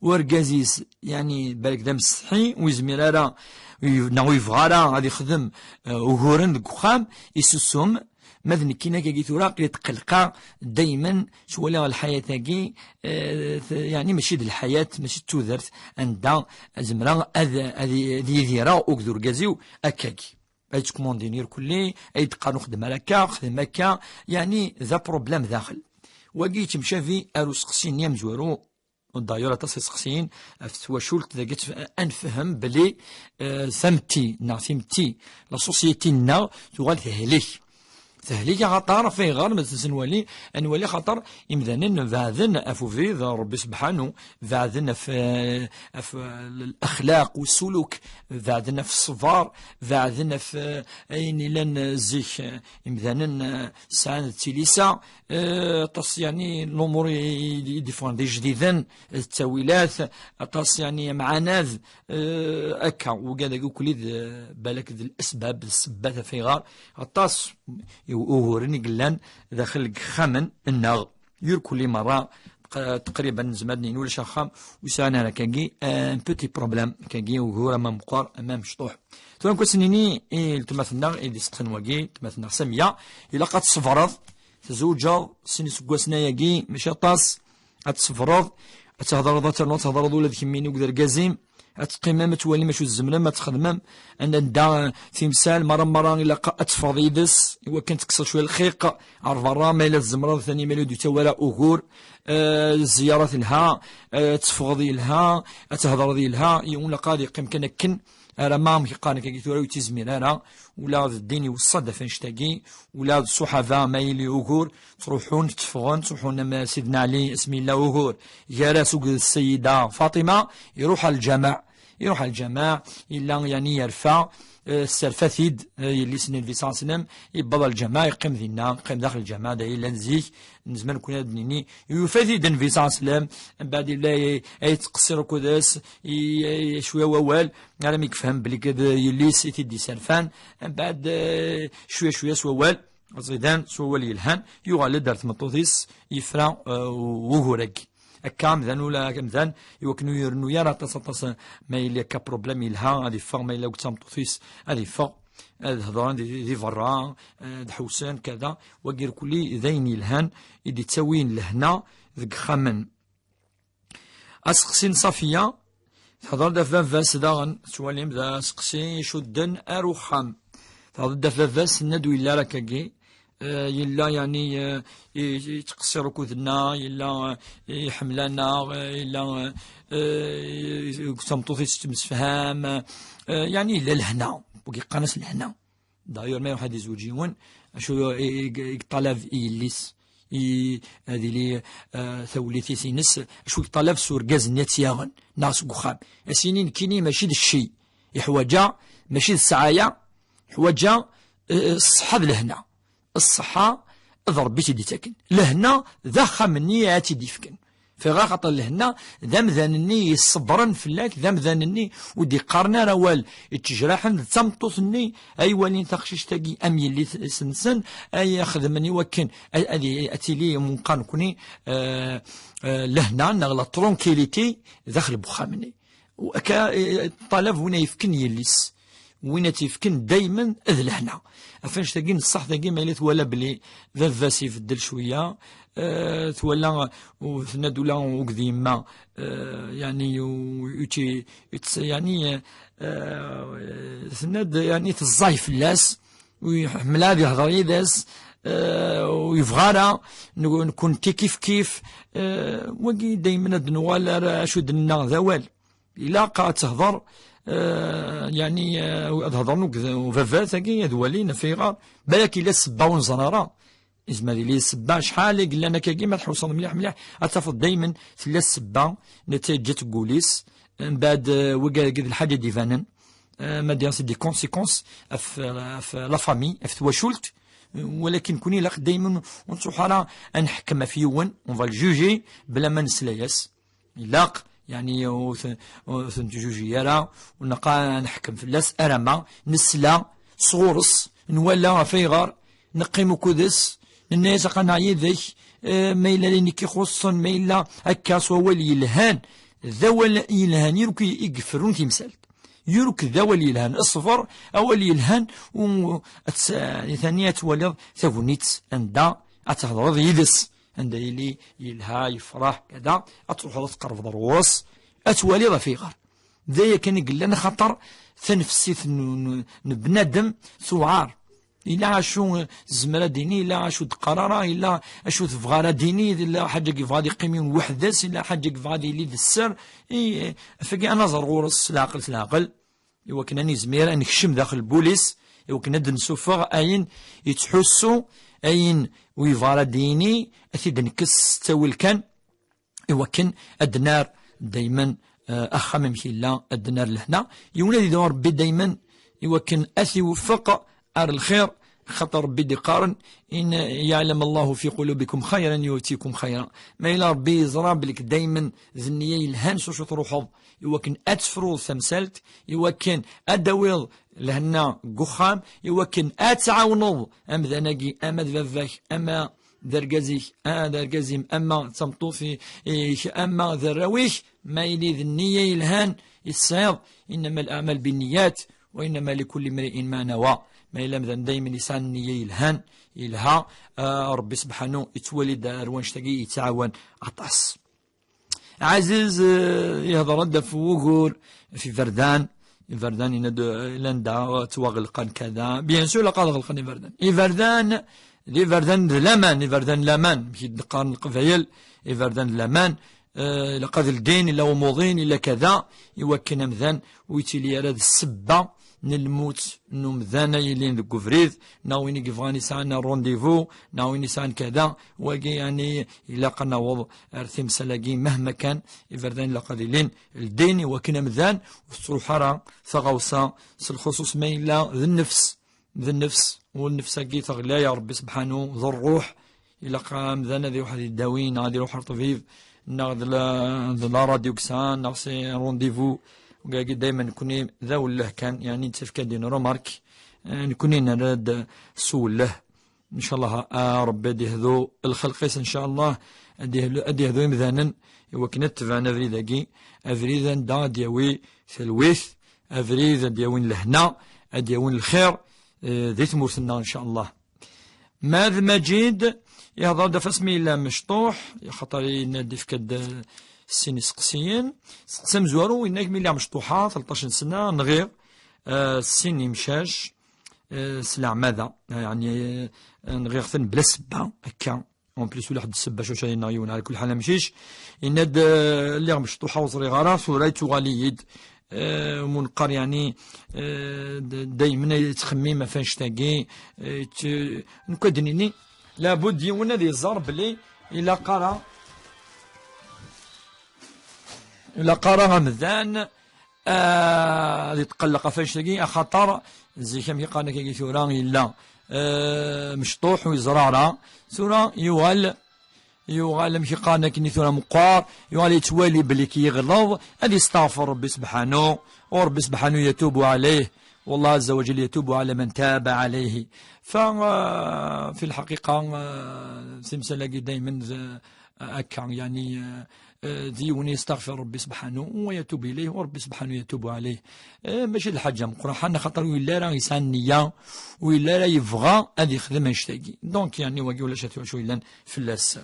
urgaz-is, yeɛni, balak d amsetḥi, ur yezmir ara, neɣ ur yebɣi ara ad ixdem, eh, uguren deg uxxam, isusum, Ma d nekkini akkagi tura, aql-i tqellqeɣ daymen, ttwaliɣ lḥayat-agi, eh, t-, yeɛni mačči d lḥayat, mačči d tudert, anda zemreɣ ad, ad, ad yidireɣ akked urgaz-iw akkagi. Ay ttkumundin irkelli, ay d-qqaren ur xdem ara akka, xdem akka, yeɛni d apṛublem daxel. Wagi yettemcabi ar useqsi-nni amezwaru, D'ailleurs, aṭas iseqsiyen ɣef twacult dagi, ad nefhem belli, eh, tametti neɣ timetti, la société-nneɣ tuɣal tehlek. Tehlek axaṭer, ɣef ayɣer, ma s-, nwali, ad nwali axaṭer imdanen beɛden ɣef ubrid n Ṛebbi sebḥanu, beɛden ɣef, eh, ɣef, eh, lexlaq u ssuluk, beɛden ɣef ṣṣber, beɛden ɣef, eh, ayen ilan, eh, zik, eh, imdanen, eh, sɛan d tilisa, Eh, aṭas, yeɛni, lumuṛ i, i, i d-iffɣen d ijdiden, d ttawilat, aṭas, yeɛni, amɛanad, eh, akka, wigad-agi ukli d, eh, balak d lesbab, d ssebbat ɣef ayɣer aṭas i, uguren i yellan daxel deg yexxamen-nneɣ. Irkelli merra, tq-, taqriban nezmer ad nini ulac axxam ur sɛin ara akkagi, eh, un petit problème, akkagi ugur ama meqqer ama mecṭuḥ. Tura nekk ad s-nini i weltma-tneɣ i d-iseqsan wagi, weltma-tneɣ Samiya, ilaq ad tṣebreḍ, tzewǧeḍ sin iseggasen ayagi, mačči aṭas, ad tṣebreḍ, ad thedreḍ, ad ternuḍ ad thedreḍ ula d kemmini akked argaz-im, ad teqqimem, ad twalim acu tzemrem ad txedmem, anda, anda, eh, timsal, merra, merra, ilaq ad teffɣeḍ yid-s, i wakken tekkseḍ cwiya lxiq ar berra, ma yella tzemreḍ, tani ma yella ur d-yettawi ara ugur, eh, zziyaṛa telha, eh, ad teffɣeḍ yelha, ad thedreḍ yelha, yiwen ilaq ad yeqqim kan akken, Ara ma amek qqaren akkagi tura ur yettizmir ara, ula d ddin iweṣṣa-d ɣef annect-agi, ula d ṣṣuḥaba ma yili ugur, ttruḥun, tteffɣen, ttruḥun am Sidna Ɛli asmi yella ugur, gar-as akked Ssayida Faṭima, iruḥ ɣer lǧameɛ, iruḥ ɣer lǧameɛ, yella yeɛni yerfa, eh, tesserfa-t-id, eh, yelli-s n Nnbi ṣalla Llahu ɛalayhi wa sallam, yewweḍ ɣer lǧameɛ, yeqqim dinna, yeqqim daxel lǧameɛ, d aya yellan zik, nezmer nekkni ad d-nini, yufa-t-id Nnbi ṣalla Llahu ɛalayhi wa sallam, mbeɛd yella ay-, ay yettqeṣṣir akked-s, i, i, cwiya wawal, armi yefhem belli d yelli-s i t-id-iserfan, mbeɛd, eh, cwiya cwiya s wawal ẓidan, s wawal yelhan, yuɣal-d ar tmeṭṭut-is, yefra, eh, u-, wugur-agi. Akka amdan ula amdan, i wakken ur irennu ara aṭas aṭas, eh, ma yella akka problème yelha, ad iffeɣ, ma yella akked tmeṭṭut-is, ad iffeɣ, ad hedren di, di berra, eh, ad ḥewsen, kada, wagi irkelli d ayen yelhan, i d-ittawin lehna deg yexxamen. Aseqsi n Ṣafiya, tehder-d ɣef baba-s daɣen, tettwalim d aseqsi icudden ar uxxam. Tehder-d ɣef baba-s, tenna-d ur yelli ara akkagi, eh, yella, yeɛni, eh, yettqeṣṣir ukud-nneɣ, yella, eh, iḥemmel-aneɣ, eh, yella, eh, eh, d tameṭṭut i tettemsefham, eh, yeɛni yella lehna, wigi qqaren-as lehna. D'ailleurs, ma iruḥ ad izweǧ yiwen, acu i, i, i yeṭṭalab i yelli-s, i, ad ili, eh, tawlit-is ines, acu i yeṭṭalab s urgaz-nni ad tt-yaɣen, neɣ seg uxxam. As-yini nekkini mačči d cci i ḥwaǧeɣ, mačči d ssɛaya, ḥwaǧeɣ, eh, ṣṣeḥḥa d lehna. Ṣṣeḥḥa d Ṛebbi i tt-id-ittaken. Lehna d axxam-nni ad tt-id-ifken. Fiɣ axaṭer lehna d amdan-nni yessebbren fell-ak, d amdan-nni ur d-iqqaren ara awal ittejraḥen, d tameṭṭut-nni ay walin taqcict-agi am yelli-s-nsen, ay xedmen i wakken a-, ad i-, ad tili, meqqar nekni, eh, eh, lehna neɣ la tranquillité daxel n uxxam-nni. U akka, eh, ṭṭalab win ay yefken yelli-s, win ay tt-yefken daymen d lehna. Ɣef annect-agi n ṣṣeḥ-agi, ma yella twala belli baba-s ibeddel cwiya, eh, twala, u tenna-d ula uged yemma, eh, yeɛni, u, u ti-, it's-, yeɛni, eh, tenna-d, yeɛni, teẓẓay fell-as, u iḥemmel ad ihder yid-s, eh, u yebɣa ara, n-, nekkenti kif kif, eh, wagi daymen ad nuɣal ar acu d-nenna d awal. Ilaq ad tehder, eh, yeɛni, eh, ad hedren uged-, u baba-s-agi, ad walin ɣef ayɣer. Balak illa ssebba ur neẓri ara. Izmer ad yili ssebba, acḥal i yellan akkagi, ma tḥewseḍ mliḥ, mliḥ, ad tafeḍ daymen tella ssebba, netta yeǧǧa-tt deg wul-is. Mbeɛd, eh, wagi d lḥaǧa d-ibanen. Eh, ma d-, c'est des conséquences ɣef, ɣef la famille, ɣef twacult. Walakin nekkni ilaq daymen ur nettruḥ ara ad neḥkem ɣef yiwen, on va le juger, bla ma nesla-yas. Ilaq, yeɛni, ur t-, ur t-nettjuji ara, ur neqqa ad neḥkem fell-as, arama nesla sɣur-s, nwala ɣef ayɣer, neqqim ukud-s, nenna-yas aqanaɣ yid-k, eh, ma yella d ayen i k-ixuṣṣen, ma yella akka s wawal yelhan, d awal yelhan, yuruk i, i yefrun timsalt. Yuruk d awal yelhan, ṣṣber, awal yelhan, u, ad tt-, tani ad twaliḍ tagnit anda ad tehḍreḍ yid-s. Anda yili yelha, yefṛeḥ, kada, ad truḥeḍ ad tqerrbeḍ ar ɣur-s, ad twaliḍ ɣef ayɣer. D aya kan i yellan, axaṭer tanefsit n, n, n bnadem tuɛar. Ila acu, eh, tezmer ad d-tini, ila acu d-teqqar ara, ila acu tebɣa ara d-tini, ila ḥaǧa i yebɣa ad yeqqim yiwen weḥd-s, ila ḥaǧa i yebɣa ad yili d sser. I, eh, afagi ad naẓer ɣur-s s leɛqel, s leɛqel. Iwakken ad nizmir ad nekcem daxel n wul-is, iwakken ad d-nsuffeɣ ayen yettḥussu, ayen ur yebɣa ara ad d-yini, ad t-id-nekkes s ttawil kan, iwakken ad d-nar daymen, eh, axxam amek yella, ad d-nar lehna. Yiwen ad yedɛu Ṛebbi daymen iwakken ad t-iweffeq ar lxir, xaṭer Ṛebbi d-iqqaren: "In yeɛlem Allahu fi qulubikum xayran yu'tikum xayra." Ma yella Ṛebbi yeẓra belli daymen d nniya yelhan s wacu truḥeḍ, iwakken ad tefruḍ tamsalt, iwakken ad d-tawiḍ lehna deg uxxam, iwakken ad tɛawneḍ amdan-agi, ama d baba-k, ama d argaz-ik, ah, d argaz-im, ama d tameṭṭut-ik, ama d arraw-ik, ma yili d nniya yelhan i tesɛiḍ, innama al-a'mal bin-niyyat, wa innama likulli imri'in ma nawa. Ma yella amdan daymen yesɛa nniya yelhan, yelha, ah, Ṛebbi sebḥanu yettwali-d ar wannect-agi, yettɛawan aṭas. Ɛaziz, eh, yehder-d ɣef wugur, ɣef iberdan. Iberdan yenna-d, eh, llan da ttwaɣelqen kada. Bien sûr, ilaq ad ɣelqen iberdan. Iberdan, d iberdan d laman, iberdan n laman, amek i d-qqaren Leqbayel, iberdan d laman, eh, ilaq ad ldin, illa umuḍin, illa kada, iwakken amdan ur yettili ara d ssebba n lmut n umdan ay yilin deg ubrid, neɣ win i yebɣan yesɛan rendez-vous, neɣ win yesɛan kada, wagi, yeɛni, ilaq ad naweḍ ar timsal-agi mahma kan, iberdan ilaq ad ilin ldin, iwakken amdan ur tettruḥ ara taɣawsa, s lxuṣuṣ ma yella d nnefs, d nnefs, u nnefs-agi teɣla, ya Ṛebbi sebḥanu, d ṛṛuḥ, ilaq amdan ad iruḥ ad iddawi, neɣ ad iruḥ ar ṭṭbib, neɣ d la, d la radio i yesɛa, neɣ c'est rendez-vous. Wagi daymen nekkni d awelleh kan, yeɛni nettefka-d une remarque, eh, nekkni nerra-d s uwelleh. Ncallah, ah, Ṛebbi ad ihdu lxelq-is, ncallah, ad ihlu-, ad ihdu imdanen, iwakken ad tebɛen abrid-agi, abrid anda ad yawi talwit, abrid ad yawin lehna, ad yawin lxir, eh, di tmurt-nneɣ, ncallah. Ma d Maǧid, ihḍer-d ɣef asmi yella mecṭuḥ, axaṭer yenna-d, yefka-d, eh, sin iseqsiyen. Seqsi amezwaru, yenna-k mi lliɣ mecṭuḥa, tleṭṭac n sna, nɣiɣ, eh, sin imcac, eh, s leɛmada, yeɛni, eh, nɣiɣ-ten bla ssebba, akka. En plus, ula ḥedd ssebba, cuca yenna yiwen, ɛla kulli ḥal amcic. Yenna-d, eh, lliɣ mecṭuḥa ur ẓriɣ ara, tura yettuɣal-iyi-d. Eh, mu neqqar, yeɛni, eh, d-, daymen ay yettxemmim ɣef annect-agi, eh, yett-, nekk ad d-nini, labud yiwen ad iẓer belli ilaq ara, ilaq ara amdan, ah, ad yetqelleq ɣef annect-agi, axaṭer zik, amek i qqaren akka tura, yella, eh, mecṭuḥ ur yeẓra ara. Tura yuɣal, yuɣal, amek i qqaren akken tura, meqqar, yuɣal yettwali belli k-yeɣleḍ, ad yesteɣfer Rebbi sebḥanu, u Rebbi sebḥanu yatubu ɛalayh, والله عز وجل يتوب على من تاب عليه. Fa, ah, fi lḥaqiqa, ah, timsal-agi daymen d, akka, yeɛni, eh, eh, d yiwen yesteɣfir Rebbi sebḥanu, wa yatub ilayh, u Rebbi sebḥanu yatubu ɛalayh. Eh, mačči d lḥaǧa meqqren, ḥan, axaṭer ur yelli ara yesɛa nniya, ur yelli ara yebɣa ad yexdem annect-agi. Donc, yeɛni, wagi ulac at wacu yellan fell-as.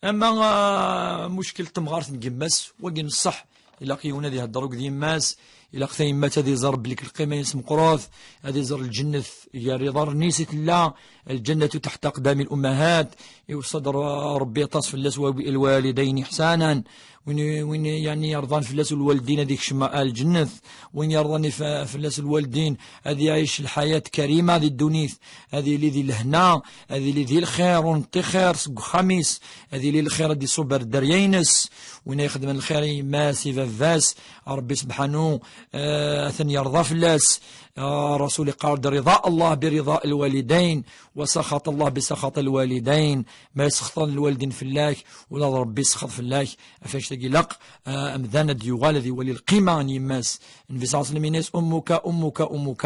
Ama, ah, muckel n temɣart n yemma-s, wagi n ṣṣeḥ, ilaq yiwen ad ihedder akked yemma-s, ilaq tayemmat ad iẓer belli lqima-ines meqqret, ad iẓer lǧennet gar iḍarren-is i tella, الجنة تحت أقدام الأمهات. Iweṣṣa-d Ṛ-, Ṛebbi aṭas fell-as, وبالوالدين إحسانا. Win, win, yeɛni, yerḍan fell-as lwaldin ad ikcem ar lǧennet. Win yerḍan f-, fell-as lwaldin ad iɛic lḥayat karima di ddunit, ad yili di lehna, ad yili di lxir, ur neṭṭixir seg uxxam-is, ad yili lxir ad d-iṣubb ar dderya-ines. Win ay ixedmen lxir i yemma-s, i baba-s, Ṛebbi sebḥanu, eh, atan yerḍa fell-as. Ah, Rasul iqqar-d: رضا الله برضا الوالدين، وسخط الله بسخط الوالدين. Ma yesxeṭ lwaldin fell-ak, ula d Ṛebbi yesxeṭ fell-ak. Ɣef annect-agi ilaq, ah, amdan ad d-yuɣal ad iwali lqima n yemma-s. Nnbi ṣalla Llahu ɛalayhi wa sallam yenna-as: أمك، أمك، أمك.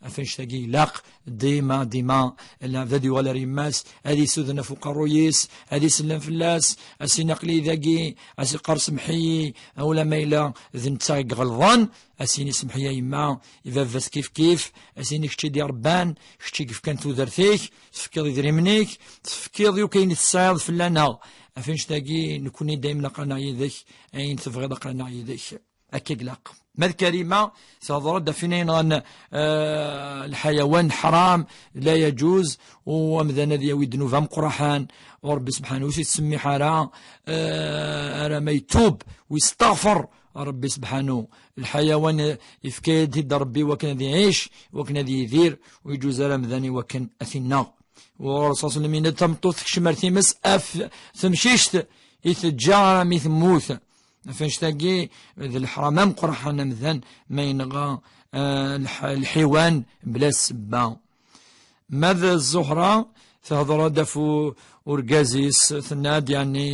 Ɣef annect-agi ilaq dima, dima, lɛebd ad yuɣal ar yemma-s, ad isuden ɣef uqerruy-is, ad isellem fell-as, ad s-yini: "Aql-iyi dagi", ad s-iqqar: "Semmeḥ-iyi, a ula ma yella d netta i iɣelḍen", ad s-yini: "Semmeḥ-iyi a yemma, i baba-s kif kif", ad s-yini: "Kečč i d-irebban, kečč i yefkan tudert-ik, tefkiḍ idrimen-ik, tefkiḍ yakk ayen i tesɛiḍ fell-aneɣ. Ɣef annect-agi, nekkni daymen aql-aneɣ yid-k, ayen tebɣiḍ aql-aneɣ yid-k." Akka i ilaq. Ma d Karima, tehder-d ɣef win ay yenɣan, eh, lḥayawan, ḥram, la yaǧuz, u amdan ad yawi ddnub ameqqraḥan, u Ṛebbi sebḥanu ur s-yettsemmiḥ ara, eh, ara ma yettub, u yesteɣfer Ṛebbi sebḥanu. Lḥayawan, eh, yefka-yad-t-id Ṛebbi wakken ad iɛic, wakken ad yidir, ur yeǧuz ara amdan i wakken ad t-ineɣ. U Ṛṛasul ṣalla Llahu ɛalayhi wa sallam yenna-d: "Tameṭṭut tekcem ar times ɣef temcict i teǧǧa armi temmut." Ɣef annect-agi, d leḥram ameqqraḥan amdan ma yenɣa, eh, lḥ-, lḥiwan bla ssebba. Ma d Ẓuhra, tehder-d ɣef u-, urgaz-is, tenna-d, yeɛni,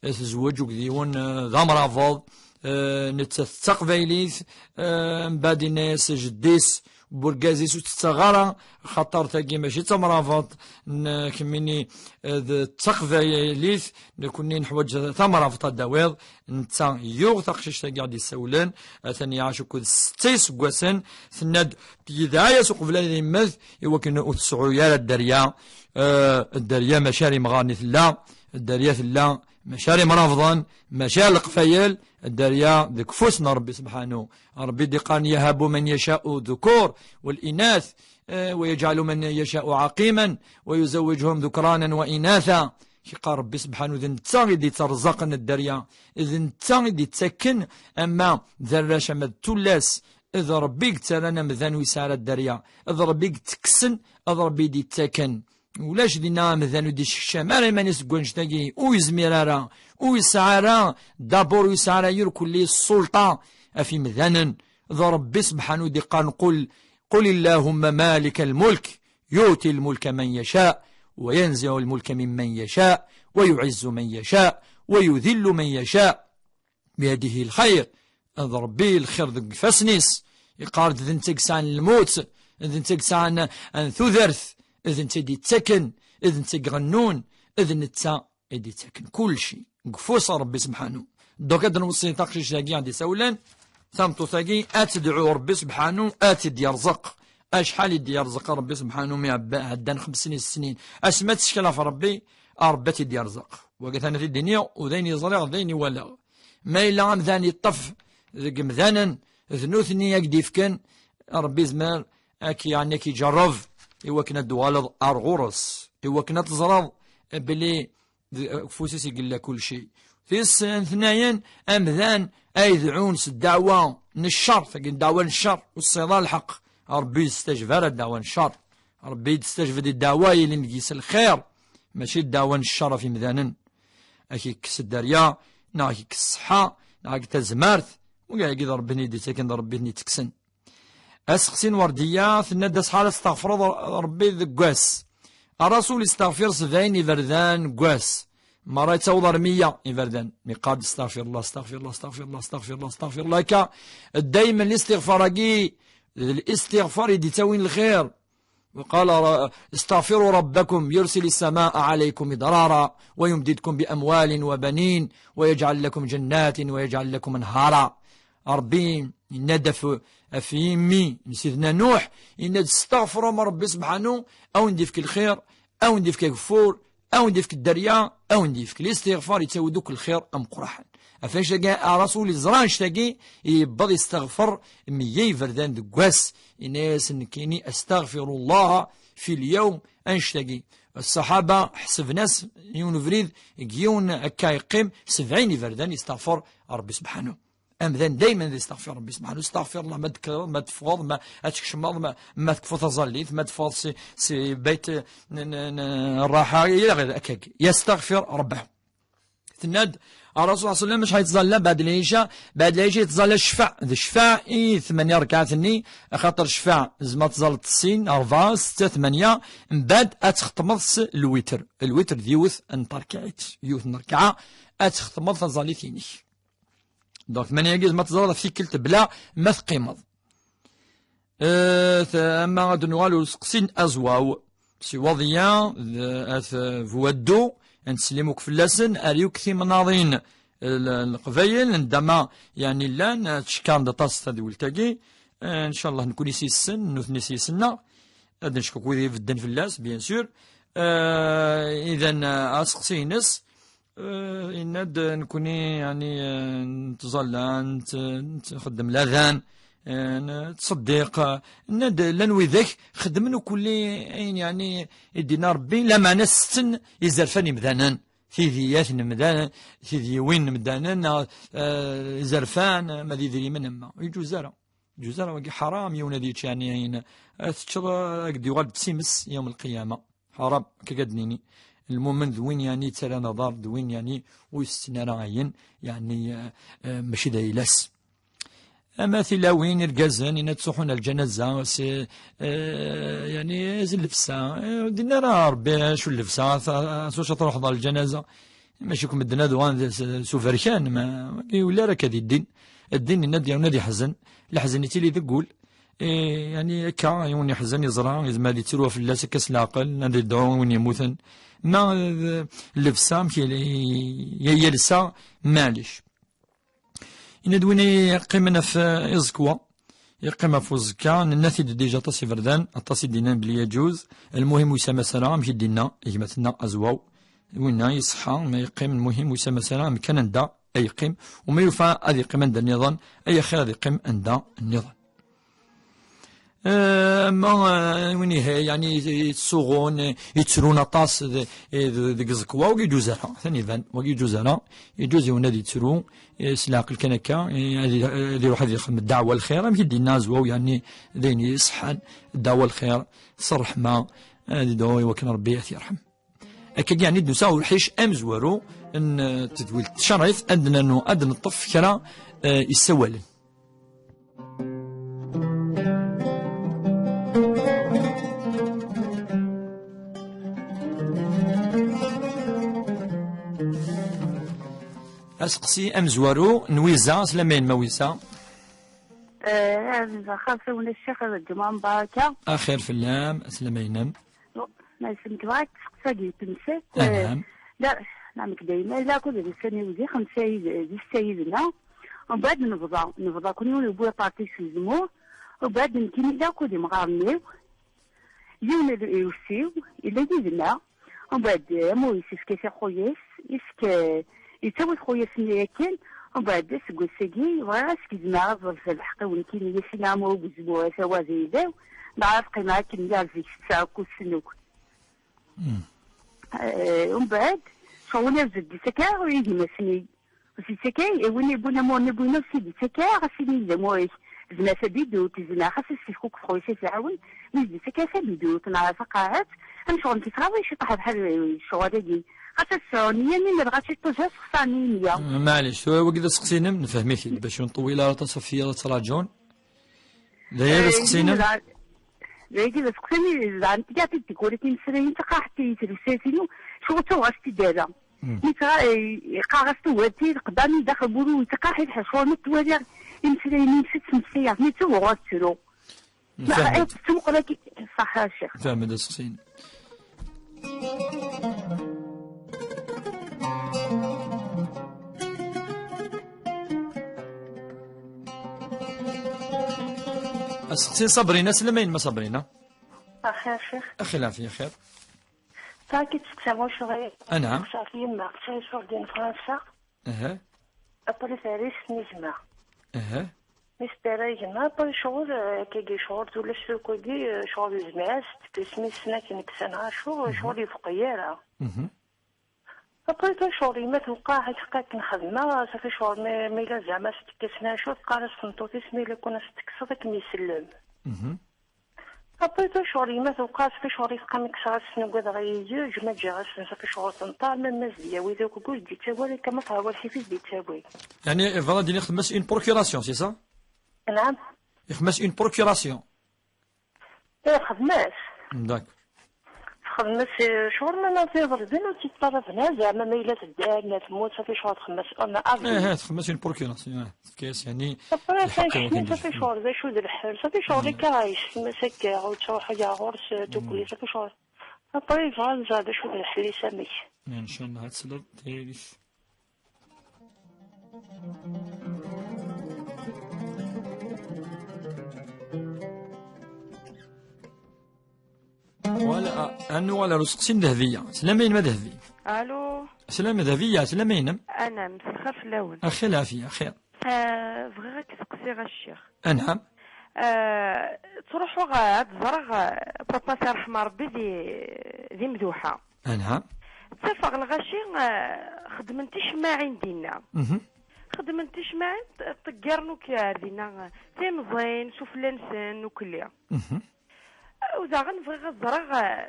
eh, tezweǧ akked yiwen, eh, d amrabeḍ, eh, nettat d taqbaylit, eh, mbeɛd yenna-yas jeddi-s, n urgaz-is ur tt-ttaɣ ara, xaṭer tagi mačči d tamrabeḍt n kemmini, eh, d taqbaylit, nekkni neḥwaǧ tamrabeḍt ad d-tawiḍ. Netta yuɣ taqcict-agi ɣ-d-issawlen, atan iɛac akked setta iseggasen, tenna-d yedɛa-yas uqbel ad yemmet i wakken ur tesɛu ara dderya, eh, dderya mačči ar imɣaren i tella, dderya tella mačči ar imrabeḍen, mačči ar leqbayel, dderya deg ufus n Ṛebbi sebḥanu. Ṛebbi d-iqqaren: "يهب من يشاء الذكور والإناث، eh, ويجعل من يشاء عقيما ويزوجهم ذكرانا وإناثا." Iqqar Ṛebbi sebḥanu, d netta i d-itterẓaqen dderya, d netta i d-ittakken, ama d arrac ama d tullas, d Ṛebbi i yettarran amdan ur yesɛi ara dderya, d Ṛebbi i yettekksen, d Ṛebbi i d-ittakken. Ulac dinna amdan ur d-isekcam ara iman-is deg wannect-agi, ur yezmir ara, ur yesɛi ara, dabur ur yesɛi ara irkelli ssulṭa ɣef imdanen. D Ṛebbi sebḥanu i d-iqqaren: "قل، قل اللهم مالك الملك، يؤتي الملك من يشاء، وينزع الملك ممن يشاء، ويعز من يشاء، ويذل من يشاء، بيده الخير." D Ṛebbi lxir deg ifassen-is. Iqqar-d d netta i yesɛan lmut, d netta i yesɛan, eh, tudert, d netta i d-yettaken, d netta i iɣennun, d netta i d-yettaken kulci deg ufus n Ṛebbi sebḥanu. Donc ad nweṣṣi taqcict-agi i ɣ-d-isawlen, tameṭṭut-agi ad tedɛu Ṛebbi sebḥanu ad tt-id-yerẓeq. Acḥal i d-yerẓeq Ṛebbi sebḥanu mi ɛebba-, ɛeddan xemsin n ssnin. Asmi ad tettkel ɣef Ṛebbi, Ṛebbi ad tt-id-yerẓeq. Wagi atan ad t-id-iniɣ, u d ayen i ẓriɣ, d ayen i walaɣ. Ma yella amdan yeṭṭef deg imdanen, d nutni i ak-d-ifken, Ṛebbi yezmer ad k-, yeɛni ad k-iǧerreb, i wakken ad d-tuɣaleḍ ar ɣur-s, i wakken ad teẓreḍ belli d-, deg ufus-is i yella kulci. Tis n tnayen, amdan ay dɛun s ddeɛwa n ccer, tagi n ddeɛwa n ccer, ur tessineḍ ara lḥeqq. Ṛebbi ur yestajeb ara ddeɛwa n ccer. Ṛebbi yestajeb-d i ddeɛwa yellan deg-s lxir, mačči ddeɛwa n ccer ɣef yimdanen. Ad k-ikkes dderya, neɣ ad k-ikkes ṣṣeḥḥa, neɣ ad k-, tazmert, wagi d Ṛebbi i d-ittaken, d Ṛebbi i ten-ittekksen. Aseqsi n Werdiya, tenna-d: "Acḥal ad testeɣfreḍ Ṛebbi deg wass?" Ṛṛasul isteɣfir sebɛin iberdan deg wass. Merra yettaweḍ ar meyya iberdan. Mi qqar-d: "Astaɣfirullah, astaɣfirullah, astaɣfirullah, astaɣfirullah, astaɣfirullah." Akka, daymen listiɣfar-agi, d listiɣfar i d-ittawin lxir. وقال ر-، "استغفروا ربكم يرسل السماء عليكم مدرارا ويمددكم بأموال وبنين ويجعل لكم جنات ويجعل لكم أنهارا." Ṛebbi yenna-d ɣef, ɣef yimi n Sidna Nuḥ, yenna-d: "Steɣfrem Ṛebbi subḥanu, a wen-d-yefk lxir, a wen-d-yefk ageffur, a wen-d-yefk dderya, a wen-d-yefk listiɣfar, yettawi-d akk lxir ameqqran." Ɣef wannect-agi, Ṛṛasul yeẓra annect-agi, yewweḍ yesteɣfer meyya iberdan deg wass, yenna-yasen: "Nekkini astaɣfirullah fi lyawm", annect-agi. Ṣṣaḥaba ḥesben-as yiwen ubrid, deg yiwen akka yeqqim sebɛin iberdan yesteɣfer Ṛebbi subḥanu. Amdan daymen ad yesteɣfir Ṛebbi subḥanu. Astaɣfirullah, ma d-tekkreḍ, ma d-teffɣeḍ, ma ad tkecmeḍ, ma, ma tekfuḍ taẓallit, ma d-teffɣeḍ si, si bayt n, n, n, ṛṛaḥa, ila ɣir akkagi. Yastaɣfir Ṛebbahu. Tenna-d Ṛṛasul ṣalla Llahu ɛalayhi wa sallam, acḥal yettẓalla baɛd lɛica? Baɛd lɛica yettẓalla ccfaɛ. D ccfaɛ i tmanya ṛekɛat-nni, axaṭer ccfaɛ tzemreḍ ad tẓalleḍ sin, ṛebɛa, setta, tmanya, mbeɛd ad txetmeḍ s lwitr. Lwitr d yiwet n terkiɛt, yiwet n ṛekɛa, ad txetmeḍ taẓallit-inek. Donc, tmanya-agi tzemreḍ ad tẓalleḍ ɣef tikkelt bla ma teqqimeḍ. Eh, t-, ama ad nuɣal ur seqsin azwaw. Si Waḍiya, d, at, eh, Buwaddu, ad nsellem akk fell-asen, ar yakk timnaḍin, eh, l-, n Leqbayel, anda ma, yeɛni, llan, eh, ttcekkaren-d aṭas tadwilt-agi. Eh, ncallah, nekkni s yis-sen, nutni s yis-nneɣ. Ad necku akk wid ibedden fell-as, bien sûr. Eh, idan, eh, aseqsi-ines, Eh, yenna-d, eh, nekkni, yeɛni, eh, nettẓalla, nett-, nxeddem ladan, eh, nettṣeddiq, eh, yenna-d, llan widak xeddmen ukulli ayen, yeɛni, i d-yenna Ṛebbi, lameɛna setten izerfan imdanen, tidiyat n imdanen, tidyiwin n imdanen, neɣ, eh, izerfan, eh, ma d idrimen, ama. Ur yeǧuz ara. Ur yeǧuz ara, wagi ḥaram, yiwen ad yečč, yeɛni, ayen, ad teččeḍ, eh, ad k-d-yuɣal d times yawm lqiyama. Ḥaram, akka ad d-nini. Lmumen d win, yeɛni, yettarran aḍar, d win, yeɛni, ur isetten ara ayen, yeɛni, eh, eh, mačči d ayla-s. Ama tilawin, irgazen, ina ttruḥun ar lǧanaza, s, eh, yeɛni, s llebsa, eh, ur d-yenni ara Ṛebbi acu llebsa, s, s wacu ad truḥeḍ ar lǧanaza. Mačči akk medden ad uɣalen d, s, s uberkan, ma, ur yelli ara akka di ddin. Ddin yenna-d yiwen ad yeḥzen, leḥzen yettili deg wul. Eh, yeɛni akka, yiwen yeḥzen yeẓra, yezmer ad yettru fell-as akka s leɛqel, ad yedɛu i win yemmuten. Ma, eh, llebsa, amek i, i, i yelsa, maɛlic. Yenna-d win yeqqimen ɣef, eh, iẓekwa, yeqqim ɣef uẓekka, nenna-t-id déjà aṭas iberdan, aṭas i d-yennan belli yeǧuz, lmuhim ur yessamas ara, amek i d-yenna gma-tneɣ Azwaw, winna yeṣḥa, ma yeqqim, lmuhim ur yessamas ara, amkan anda ay yeqqim, u ma yufa ad yeqqim anda nniḍen, ay axir ad yeqqim anda nniḍen. Eh, ama, eh, win iha-, yeɛni yettsuɣun, eh, yettrun aṭas de-, eh, de-, deg iẓekwa, ur yeǧuz ara. Atan iban, ur yeǧuz ara. Yeǧuz yiwen ad yettru, eh, s leɛqel kan akka, eh, ad i-, ad iruḥ ad yexdem ddeɛwa lxir, amek i d-yenna Azwaw, yeɛni d ayen iṣeḥḥan, ddeɛwa lxir, s ṛṛeḥma, ad idɛu i wakken Ṛebbi ad t-yerḥem. Akkagi, yeɛni, d-nusa ɣer uḥric amezwaru n, eh, tedwilt tcerrit, ad d-nernu, ad d-neṭṭef kra, eh, isawalen. Aseqsi amezwaru n Wiza, aslama-inem a Wiza. Eh, xas a Ccix, ad ǧǧumeɛ mbaraka. Axir fell-am, aslama-inem. Ma yessem tebɣa ad tseqsagi temsalt, eh, la, neɛmek dayma, la akked d ussan-iw di xemsa yid-, di setta yid-neɣ. Umbeɛd nebḍa, nebḍa kun yiwen yewwi aparti s uzemmur. Umbeɛd nekkini la akked imɣaren-iw. Yiwen n usiw, yella yid-neɣ. Umbeɛd, eh, amur yessefk-as i xuyas, yessefk, eh, yettawi-t xuyas-nni akken, Umbeɛd aseggas-agi, bɣiɣ ad s-gezmeɣ aẓref lḥeqq i unekkini Yasin Ɛmur Ubezmur, ata wa d ayla-w, neɣ ad qqimeɣ akken lliɣ zik s tesɛa akked snuk. Eh, umbeɛd, ccɣel ur s-d-ittak ara i gma-s-nni. Ur s-ittak ara, win yewwin amur-nni wwin ur s-d-ittak ara, ɣas ini d amur-ik. Zna tabidut, zna xas ad s-ifkuk xwis ad t-iɛawen, mi s-d-ittak ara tabidut, neɣ taqaɛet, am ccɣel n titrawi, ciṭaḥ bḥal ccɣel-agi. Xas ad sɛun nniya-nni, ma dɣa ciṭuj ad sexṣaren nniya. Maɛlic, tura wagi d aseqsi-inem, nefhem-it-id, bac ur nṭewwil ara aṭas ɣef wiyaḍ ad ttṛaǧun. D aya d aseqsi-inem? Dagi d aseqsi-nni, zɛan tga-t-id tikwal timeslayin taqaḥet i tlusayt-inu, ccɣel tuɣ-as-t-id ala. Mi tɣa-, eh, iqqar-as tugar-t i leqdam-i daxel n wul-iw yettqaḥ i lḥecwa, mi t-ttwaliɣ imeslayen-ines i ttmeslayeɣ, mi ttuɣ uɣ ad ttruɣ. Nfehmed. Neɣ, eh, tettmuqul akka, ṣaḥḥa a ccix. Nfehmed aseqsi-inem. Aseqsi n Sabrina, slama-inem a Sabrina. Axir, ccix. Axi lɛafya, xir. Taki tseqsa wacu ɣaya. Anɛam. Tseqsa ɣef yemma, tseqsa ɣef din Fransa. Aha. Après terra-yas n yegma. Aha. Mi s-terra yegma, après ccɣel, eh, akkagi ccɣel d ulac akk-agi, eh, ccɣel yezmer-as, tekkes mi s-, akken kksen acu, ccɣel yefqeɛ ara. Mhm. Après kan ccɣel yemma tewqeɛ, ḥaǧa akken xedmeɣ, safi ccɣel ma, ma yella zeɛma s-tekkasen acu, teqqar-as tmeṭṭut-is, ma yella kun as-tekkseḍ ad kem-isellem. Mhm. Après kan ccɣel yemma tewqeɛ, safi ccɣel yefqeɛ mi kkseɣ ass-nni ugadeɣ yid-s, ma ǧǧiɣ ass-n, safi ccɣel tenṭer, ma ma s-d-yawi d akk ur s-d-yettawi ara, akka ma teɛwa lḥif i s-d-yettawi. Yeɛni, bɣiɣ ad d-iniɣ xdem-as une procuration, c'est ça? Naɛam. Ixdem-as une procuration. Eh, xdem-as. D'accord. Xdem-as, eh, ccɣel ma naf iḍelben ur tt-iṭṭalaben ara, zeɛma ma yella tedder, ma temmut, safi ccɣel xdem-as, on a avis. Eh, eh, xdem-as une procuration, eh. Tefka-yas, yeɛni, après, lḥeqq i wakken safi ccɣel, d acu d lḥal, safi ccɣel akka, yessetma-s akka, ur ttruḥu ara ɣur-s, eh, tukli, safi ccɣel. Après, yebɣa ad nẓer d acu d lḥal-is, amek. Incallah, ad tesleḍ, tayri-k. Voilà, ah, ad nuɣal ar useqsi n Dehbiya. Slama-inem a Dehbiya. Allô. Slama Dehbiya, slama-inem. Anɛam, mselxir fell-awen. Axi lɛafya, axir. Ah, bɣiɣ ad k-seqsiɣ a ccix. Anɛam. Ah, ttruḥuɣ, ah, ad ẓreɣ, ah, papa s ṛṛeḥma Ṛebbi di, di Mduḥa. Anɛam. Ttafeɣ lɣaci, ah, xeddmen ticemmaɛin dinna. Mhm. Xeddmen ticemmaɛin, ṭ-, ṭeggiren akk ar dinna, ah, timẓin, sufella-nsen, ukli. Mhm. U daɣen bɣiɣ ad ẓreɣ, eh,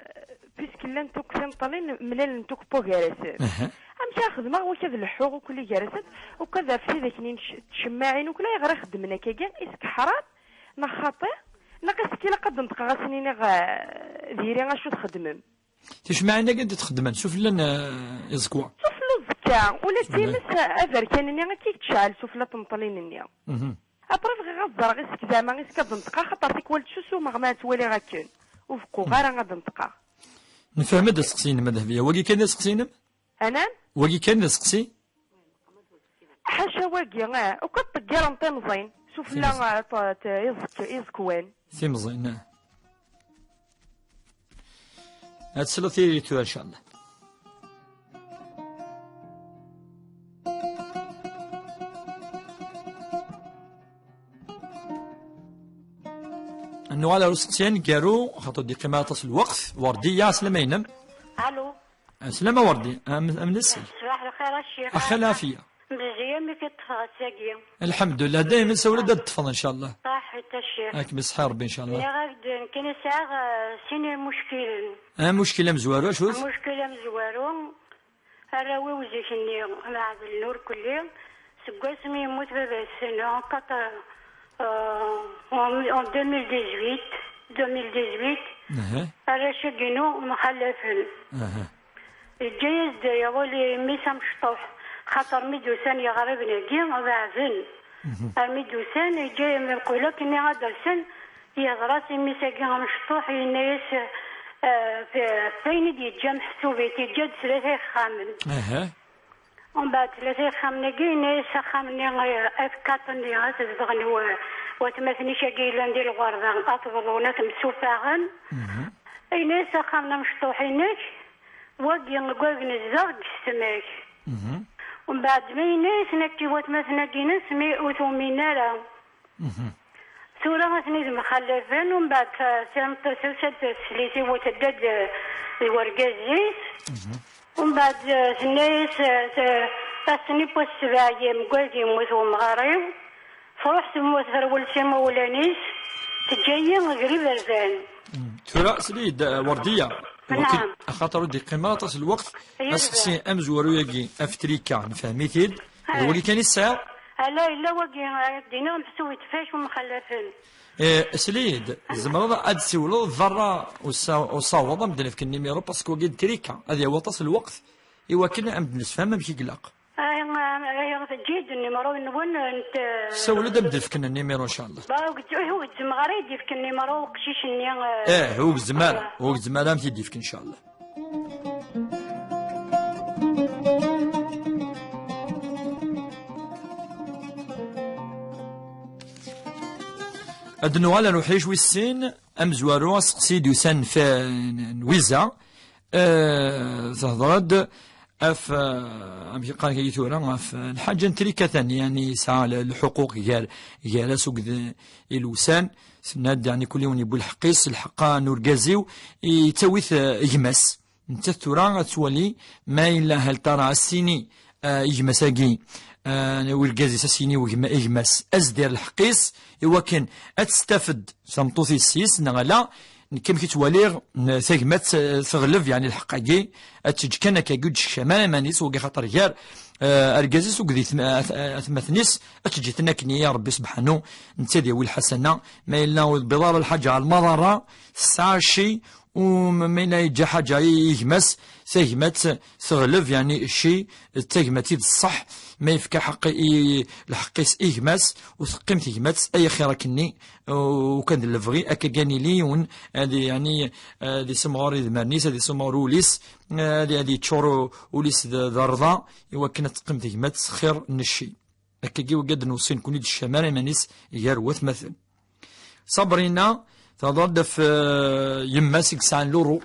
puisque llant akk tineṭṭalin mlalent akk gar-asent. Aha. Amek ara xedmeɣ wak ad leḥḥuɣ akk gar-asent, akk ad af tidak-nni n tc-, tcemmaɛin akk, ayɣer i xeddmen akkagi, est-ce que ḥram, neɣ xaṭi, neɣ est-ce que ilaq ad d-neṭqeɣ ad sen-iniɣ, eh, diri acu txeddmem? Ticemmaɛin-agi d-txeddmen sufella n, eh, iẓekwa. Sufella uẓekka, ula d times, eh, aberkan-nni akka i yettceɛl sufella n tneṭṭalin-nni. Mhm. Après bɣiɣ ad ẓreɣ est-ce que zeɛma est-ce que ad d-neṭqeɣ, xaṭer tikwal ttsusum ma ttwaliɣ akken. Ur beqquɣ ara ad d-neṭqeɣ. Nefhem-d aseqsi-inem a Dehbiya. Wagi kan d aseqsi-inem? Anɛam? Wagi kan d aseqsi? Ḥaca wagi, eh, akk ad ṭeggiren timẓin, sufella, timẓin. Eh, t-, t-, iẓek-, iẓekwan. Timẓin, eh. Ad tesleḍ tiri tura, incallah. Ad nuɣal ar useqsi aneggaru, xaṭer ur d-yeqqim ara aṭas n lweqt. Werdiya, aslama-inem. Allô. Aslama Werdi, am-, am nesel. Ṣbaḥ lxir a ccix. Axa lɛafya. Meẓẓiya mi k-ṭṭfeɣ ass-agi. Lḥemdullah, dayem nessawel-d ad d-ṭṭfeḍ, incallah. Ṣaḥit a ccix. Ad kem-iṣeḥḥi Ṛebbi, incallah. Nniɣ-ak-d nekkini sɛiɣ, eh, sin imuckilen. Amuckel amezwaru, acu-t? Amuckel amezwaru, arraw-iw zik-nni, mɛadlen ur kelli, seg wasmi yemmut baba-tsen, en quatre, euh, en, en deux mille dix-huit, deux mille dix-huit, aha, arrac-agi-inu mxallafen. Aha. Yeǧǧa-yas-d awal i mmi-s amecṭuḥ, xaṭer mi d-usan yiɣriben-agi, beɛden. Mhm. Armi d-usan, yeǧǧa, mqul akken ad d-rsen, yehder-as i mmi-s-agi amecṭuḥ, yenna-yas, eh, f-, f ayen i d-yeǧǧa meḥsub-it, yeǧǧa-d tlata ixxamen. Aha. Umbeɛd tlata ixxamen-agi, yenna-yas axxam-nni, eh, F quatre-nni, ad zedɣen wa-, watmaten-ik-agi yellan di lɣerba, ad t-bḍun, ad t-msufaɣen. Mhm. Yenna-yas axxam n amecṭuḥ-inek, wagi deg wag nezdeɣ deg yessetma-k. Mhm. Mbeɛd ma yenna-yasen akka i watmaten-agi-ines, mi ur tumin ara. Tura atni d mxallafen, umbeɛd ta-, ta-, ta-, ta-, teslit-iw tedda-d d wergaz-is. Umbeɛd, eh, tenna-yas, eh, t-, ass-nni n wass sebɛa yemgad yemmut wemɣar-iw, truḥ temmut terwel s imawlan-is, teǧǧa-yi gar iberdan. Tura, sli-d, eh, Werdiya. Naɛam. Wakken, axaṭer ur d-iqqim ara aṭas n lweqt, aseqsi amezwaru-agi, ɣef trika, nefhem-it-id. D wagi kan i tesɛiḍ? Ala, yella wagi, eh, d-iniɣ meḥsub itfak umxallafen. Eh, sli-d, tzemreḍ ad d-tsiwleḍ berra usa-, usaweḍ, ad m-d-nefk nnimiru, parce que wagi d trika, ad yawi aṭas n lweqt i wakken ad m-d-nesfhem amek i ilaq. Ay, ay, eǧǧ-iyi-d nnimiru-nwen, n t-, Sawel-d, ad m-d-fken nnimiru, ncallah. Ba, ur gezzem-, ur gezzmeɣ ara i d-yefken nnimiru uqcic-nni, eh, Eh, ur gezzem ara, ur gezzem ara, ad m-t-id-yefk, ncallah. Ad nuɣal ar uḥric wis sin, amezwaru, aseqsi d-yusan f-, n wiza, eh, tehḍer-d ɣef, eh, amek i qqaren akka tura, ɣef lḥaǧa n trikatan, yani yesɛa l-, lḥuquq gar, gar-as akked ilewsan, tenna-d, yani, kul yiwen yewwi lḥeqq-is, lḥeqq n urgaz-iw, yettawi-t, eh, gma-s. Nettat tura ad twali ma yella hal tara as-tini, eh, i gma-s-agi, eh, urgaz-is as-yini i gma-, i gma-s, as-d-irr lḥeqq-is, i wakken ad testafed tameṭṭut-is yes, neɣ ala, nekk amek i ttwaliɣ, n-, tagmat, eh, teɣleb, yeɛni lḥeqq-agi, ad teǧǧ kan akkagi, ur d-teckam ara iman-is, wagi xaṭer gar, eh, argaz-is akked yetm-, at-, atmaten-is, ad teǧǧ-iten akken i Ṛebbi sebḥanu, netta ad yawi lḥasana, ma yella ur tewwiḍ ara lḥaǧa ɣer lmaḍara, tesɛa cci, u ma yella yeǧǧa ḥaǧa i, i gma-s, tagmat teɣleb, yeɛni cci, d tagmat i d ṣṣeḥ, ma yefka ḥeqq i, lḥeqq-is i gma-s, u teqqim tegmat ay axir akkenni, u kan d lebɣi, akka kan yili yiwen, ad, yeɛni, ad isemɣer idmaren-is, ad isemɣer ul-is, ad, ad yeččur ul-is d, d rrḍa, i wakken ad teqqim tegmat xir n cci. Akkagi wagi ad d-newṣi nekkni d ccamar iman-is gar watmaten. Sabrina, tehḍer-d ɣef, eh, yemma-s i yesɛan luru.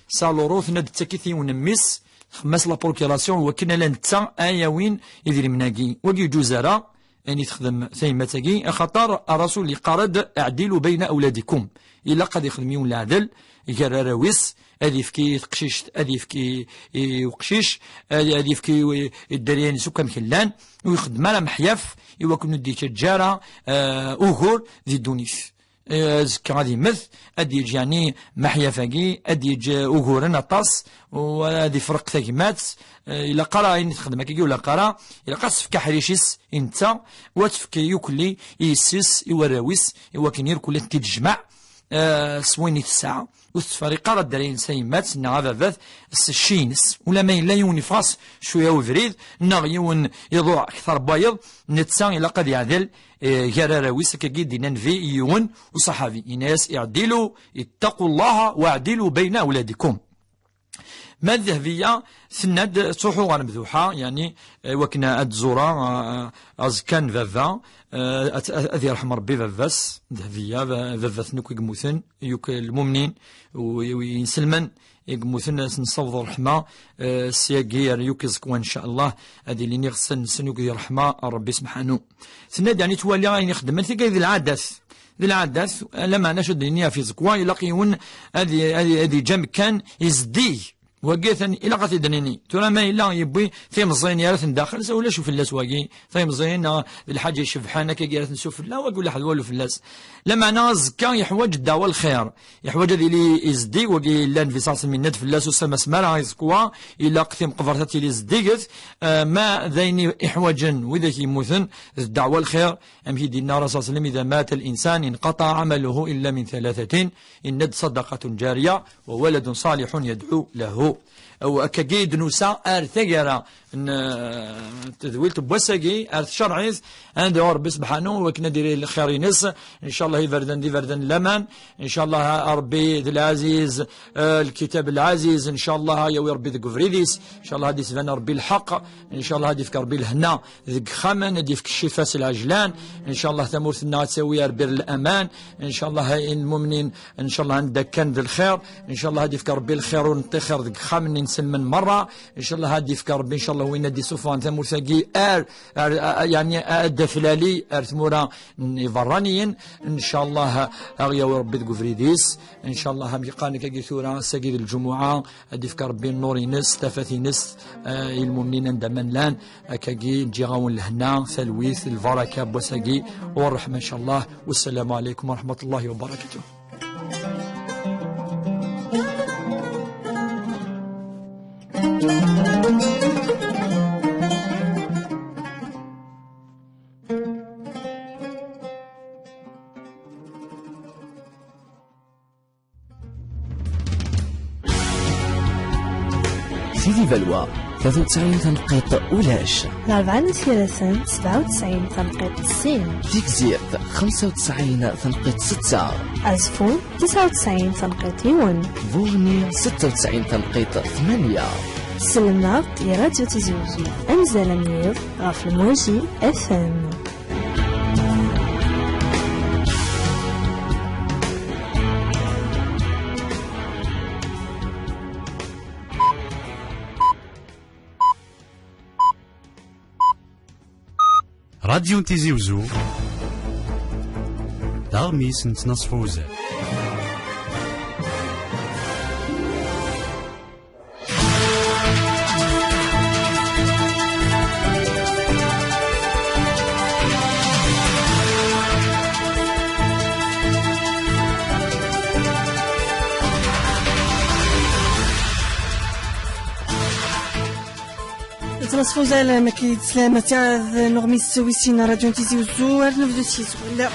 Tesɛa luru, tenna-d tettak-it i yiwen n mmi-s, txemmem-as la procuration, wakken ala netta ay yawin idrimen-agi. Wagi ur yeǧuz ara, ayen i texdem tayemmat-agi, axaṭer Rasul yeqqar-d: "Aɛdilu bayna awladikum." Ilaq ad ixdem yiwen leɛdel gar arraw-is, ad yefk i teqcict, ad yefk i, i uqcic, ad, ad yefk i, i dderya-ines akk amek llan, ur ixeddem ara meḥyaf, i wakken ur d-yettaǧǧa ara, eh, ugur di ddunit. Eh, azekka ad yemmet, ad d-yeǧǧ, yeɛni, meḥyaf-agi, ad d-yeǧǧ uguren aṭas, u ad ifreq tagmat, eh, ilaq ara ayen i texdem akkagi, ur ilaq ara, ilaq ad tefk aḥric-is i netta, u ad tefk yukelli i yessi-s, i warraw-is, i wakken irkul ad t-id-tejmeɛ, eh, s wayen i tesɛa. Ur tettferriq ara dderya-ines tayemmat neɣ ababat s cci-ines. Ula ma yella yiwen yeffeɣ-as cwiya ubrid, neɣ yiwen iḍuɛ akteṛ n wayeḍ, netta ilaq ad yeɛdel, eh, gar arraw-is, akkagi i d-yenna Nnbi i yiwen uṣaḥabi. Yenna-yas: "Iɛdilu, ittaqu Llaha waɛdilu bayna awladikum." Ma d Dehbiya, tenna-d, ttruḥu ɣer Mduḥa, yeɛni, eh, wakken ad d-zureɣ, eh, aẓekka n baba, eh, ad, ad, ad yerḥem Rebbi baba-s, Dehbiya, ba-, baba-tsen akk i yemmuten, yakk lmumnin, u, u inselmen i yemmuten, ad sen-nessaweḍ ṛṛeḥma, eh, s yagi ar yakk iẓekwan, ncallah, ad ilin iɣsan-nsen yakk di ṛṛeḥma n Rebbi sebḥanu. Tenna-d, yeɛni, ttwaliɣ ayen i xeddmen, tagi d lɛadat. D lɛadat, lameɛna acu d-nini ɣef iẓekwa, ilaq yiwen ad, ad, ad yeǧǧ amekkan izeddig. Wagi atan ilaq ad t-id-nini. Tura ma yella yewwi timẓin yerra-ten daxel, ulac fell-as wagi. Timẓin, neɣ d lḥaǧa icebḥen, akka yerra-ten sufella, wagi ulaḥ d walu fell-as. Lameɛna azekka yeḥwaǧ ddeɛwa lxir. Yeḥwaǧ ad yili izeddig, wagi yella Nnbi ṣalla Llahu ɛalayhi wa sallam yenna-d fell-as, usamma s mara iẓekwa, ilaq timeqbert ad tili zeddiget, eh, ma d ayen i iḥwaǧen widak yemmuten, d ddeɛwa lxir, amek i d-yenna Rasul ṣalla Llahu ɛalayhi wa sallam: "Iza mata l-insan inqataɛ amaluhu illa min thalathatin", yenna-d: "Sadaqatun jariya wa waladun ṣalihun yadɛu lahu." Aw, akkagi i d-nusa ar taggara n, eh, tedwilt n wass-agi, ar tcerɛit, ad nedɛu Rebbi sebḥanu, wakken ad d-iri lxir-ines, ncallah iberdan d iberdan n laman, ncallah Rebbi d lɛaziz, eh, lkitab lɛaziz, ncallah ad yawi Rebbi deg ubrid-is, ncallah ad d-isban Rebbi lḥeqq, ncallah ad d-ifk Rebbi lehna deg ixxamen, ad d-ifk ccifa s lɛejlan, ncallah tamurt-nneɣ ad tawi ar bir laman, ncallah lmumnin, ncallah ad nedda kan d lxir, ncallah ad d-ifk Rebbi lxir ur neṭṭixir deg ixxamen-nni, Selmen merra. Incallah ad d-ifk Rebbi, incallah, win ad d-isuffɣen tamurt-agi ar, ar, a-, yani, ad d-aflali ar tmura n iberraniyen. Incallah ad ɣ-yawi Rebbi deg ubrid-is. Incallah, am yeqqaren akkagi tura, ass-agi d lǧumuɛa, ad d-ifk Rebbi nnur-ines, tafat-ines, eh, i lmumnin anda ma llan. Akkagi, ǧǧiɣ-awen lehna, talwit, lbaraka n wass-agi, u ṛṛeḥma, incallah. Wassalamu ɛalaykum wa ṛeḥmatullahi wa barakatuh. Sidi Balwa, tlata u tesɛin tanqit ulac. Larebɛa n At Yiraten, sebɛa u tesɛin tanqit sin. Tigzirt, xemsa u tesɛin tanqit setta. Azeffun, tesɛa u tesɛin tanqit yiwen. Burni, setta u tesɛin tanqit tmanya. Sellemt i Radyu Tizi Wezzu, amzal amenyiḍ ɣef Lmuji F M. Radyu n Tizi Wezzu, d aɣmis n ttnaṣfa uzal. Ttnaṣfa uzal, amek i d-teslam, ad tt-iɛad n uɣmis wis sin n Radyu n Tizi Wezzu, ar nebdu s yiswel.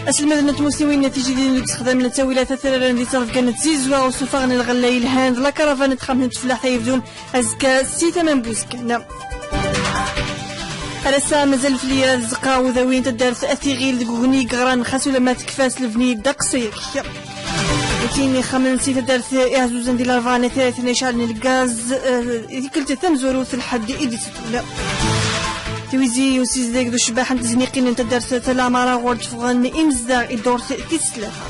Aselmad n tmusiwin tijidin deg usexdam n ttawilat atraran di ttrebga n tzizwa, usufaɣ n lɣella yelhan d la caravane n texxamt n teflaḥt ay yebdun azekka si tama n Buzgan. Ar ass-a, mazal fell-i ad zqaɣ udawi n taddart At Iɣil deg ugni yeɣran, xas ulamma tekfa s lebni ddeqs-agi. Wwin ixxamen si taddart Iɛzuzen di Larebɛa n At Yiraten iceɛlen lgaz, eh, i tikkelt tamezwarut lḥedd i d-iteddun. Tiwizi n usizdeg d ucebbaḥ n tezniqin n taddart Tala Mara ɣur d-ffɣen imezdaɣ i ddurt tis tlata.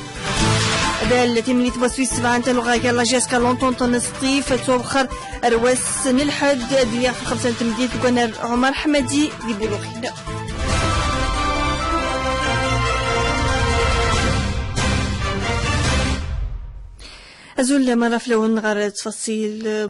Adal timlilit n wass wis sebɛa n talɣa gar la J S K Lentente n Sṭif ad twexxer ar wass n lḥedd ad d-iliɣ f lxemsa n tmeddit deg wannar Ɛumar Ḥmadi di Buluxin. Azul, mara fell-awen ɣer ttfaṣil.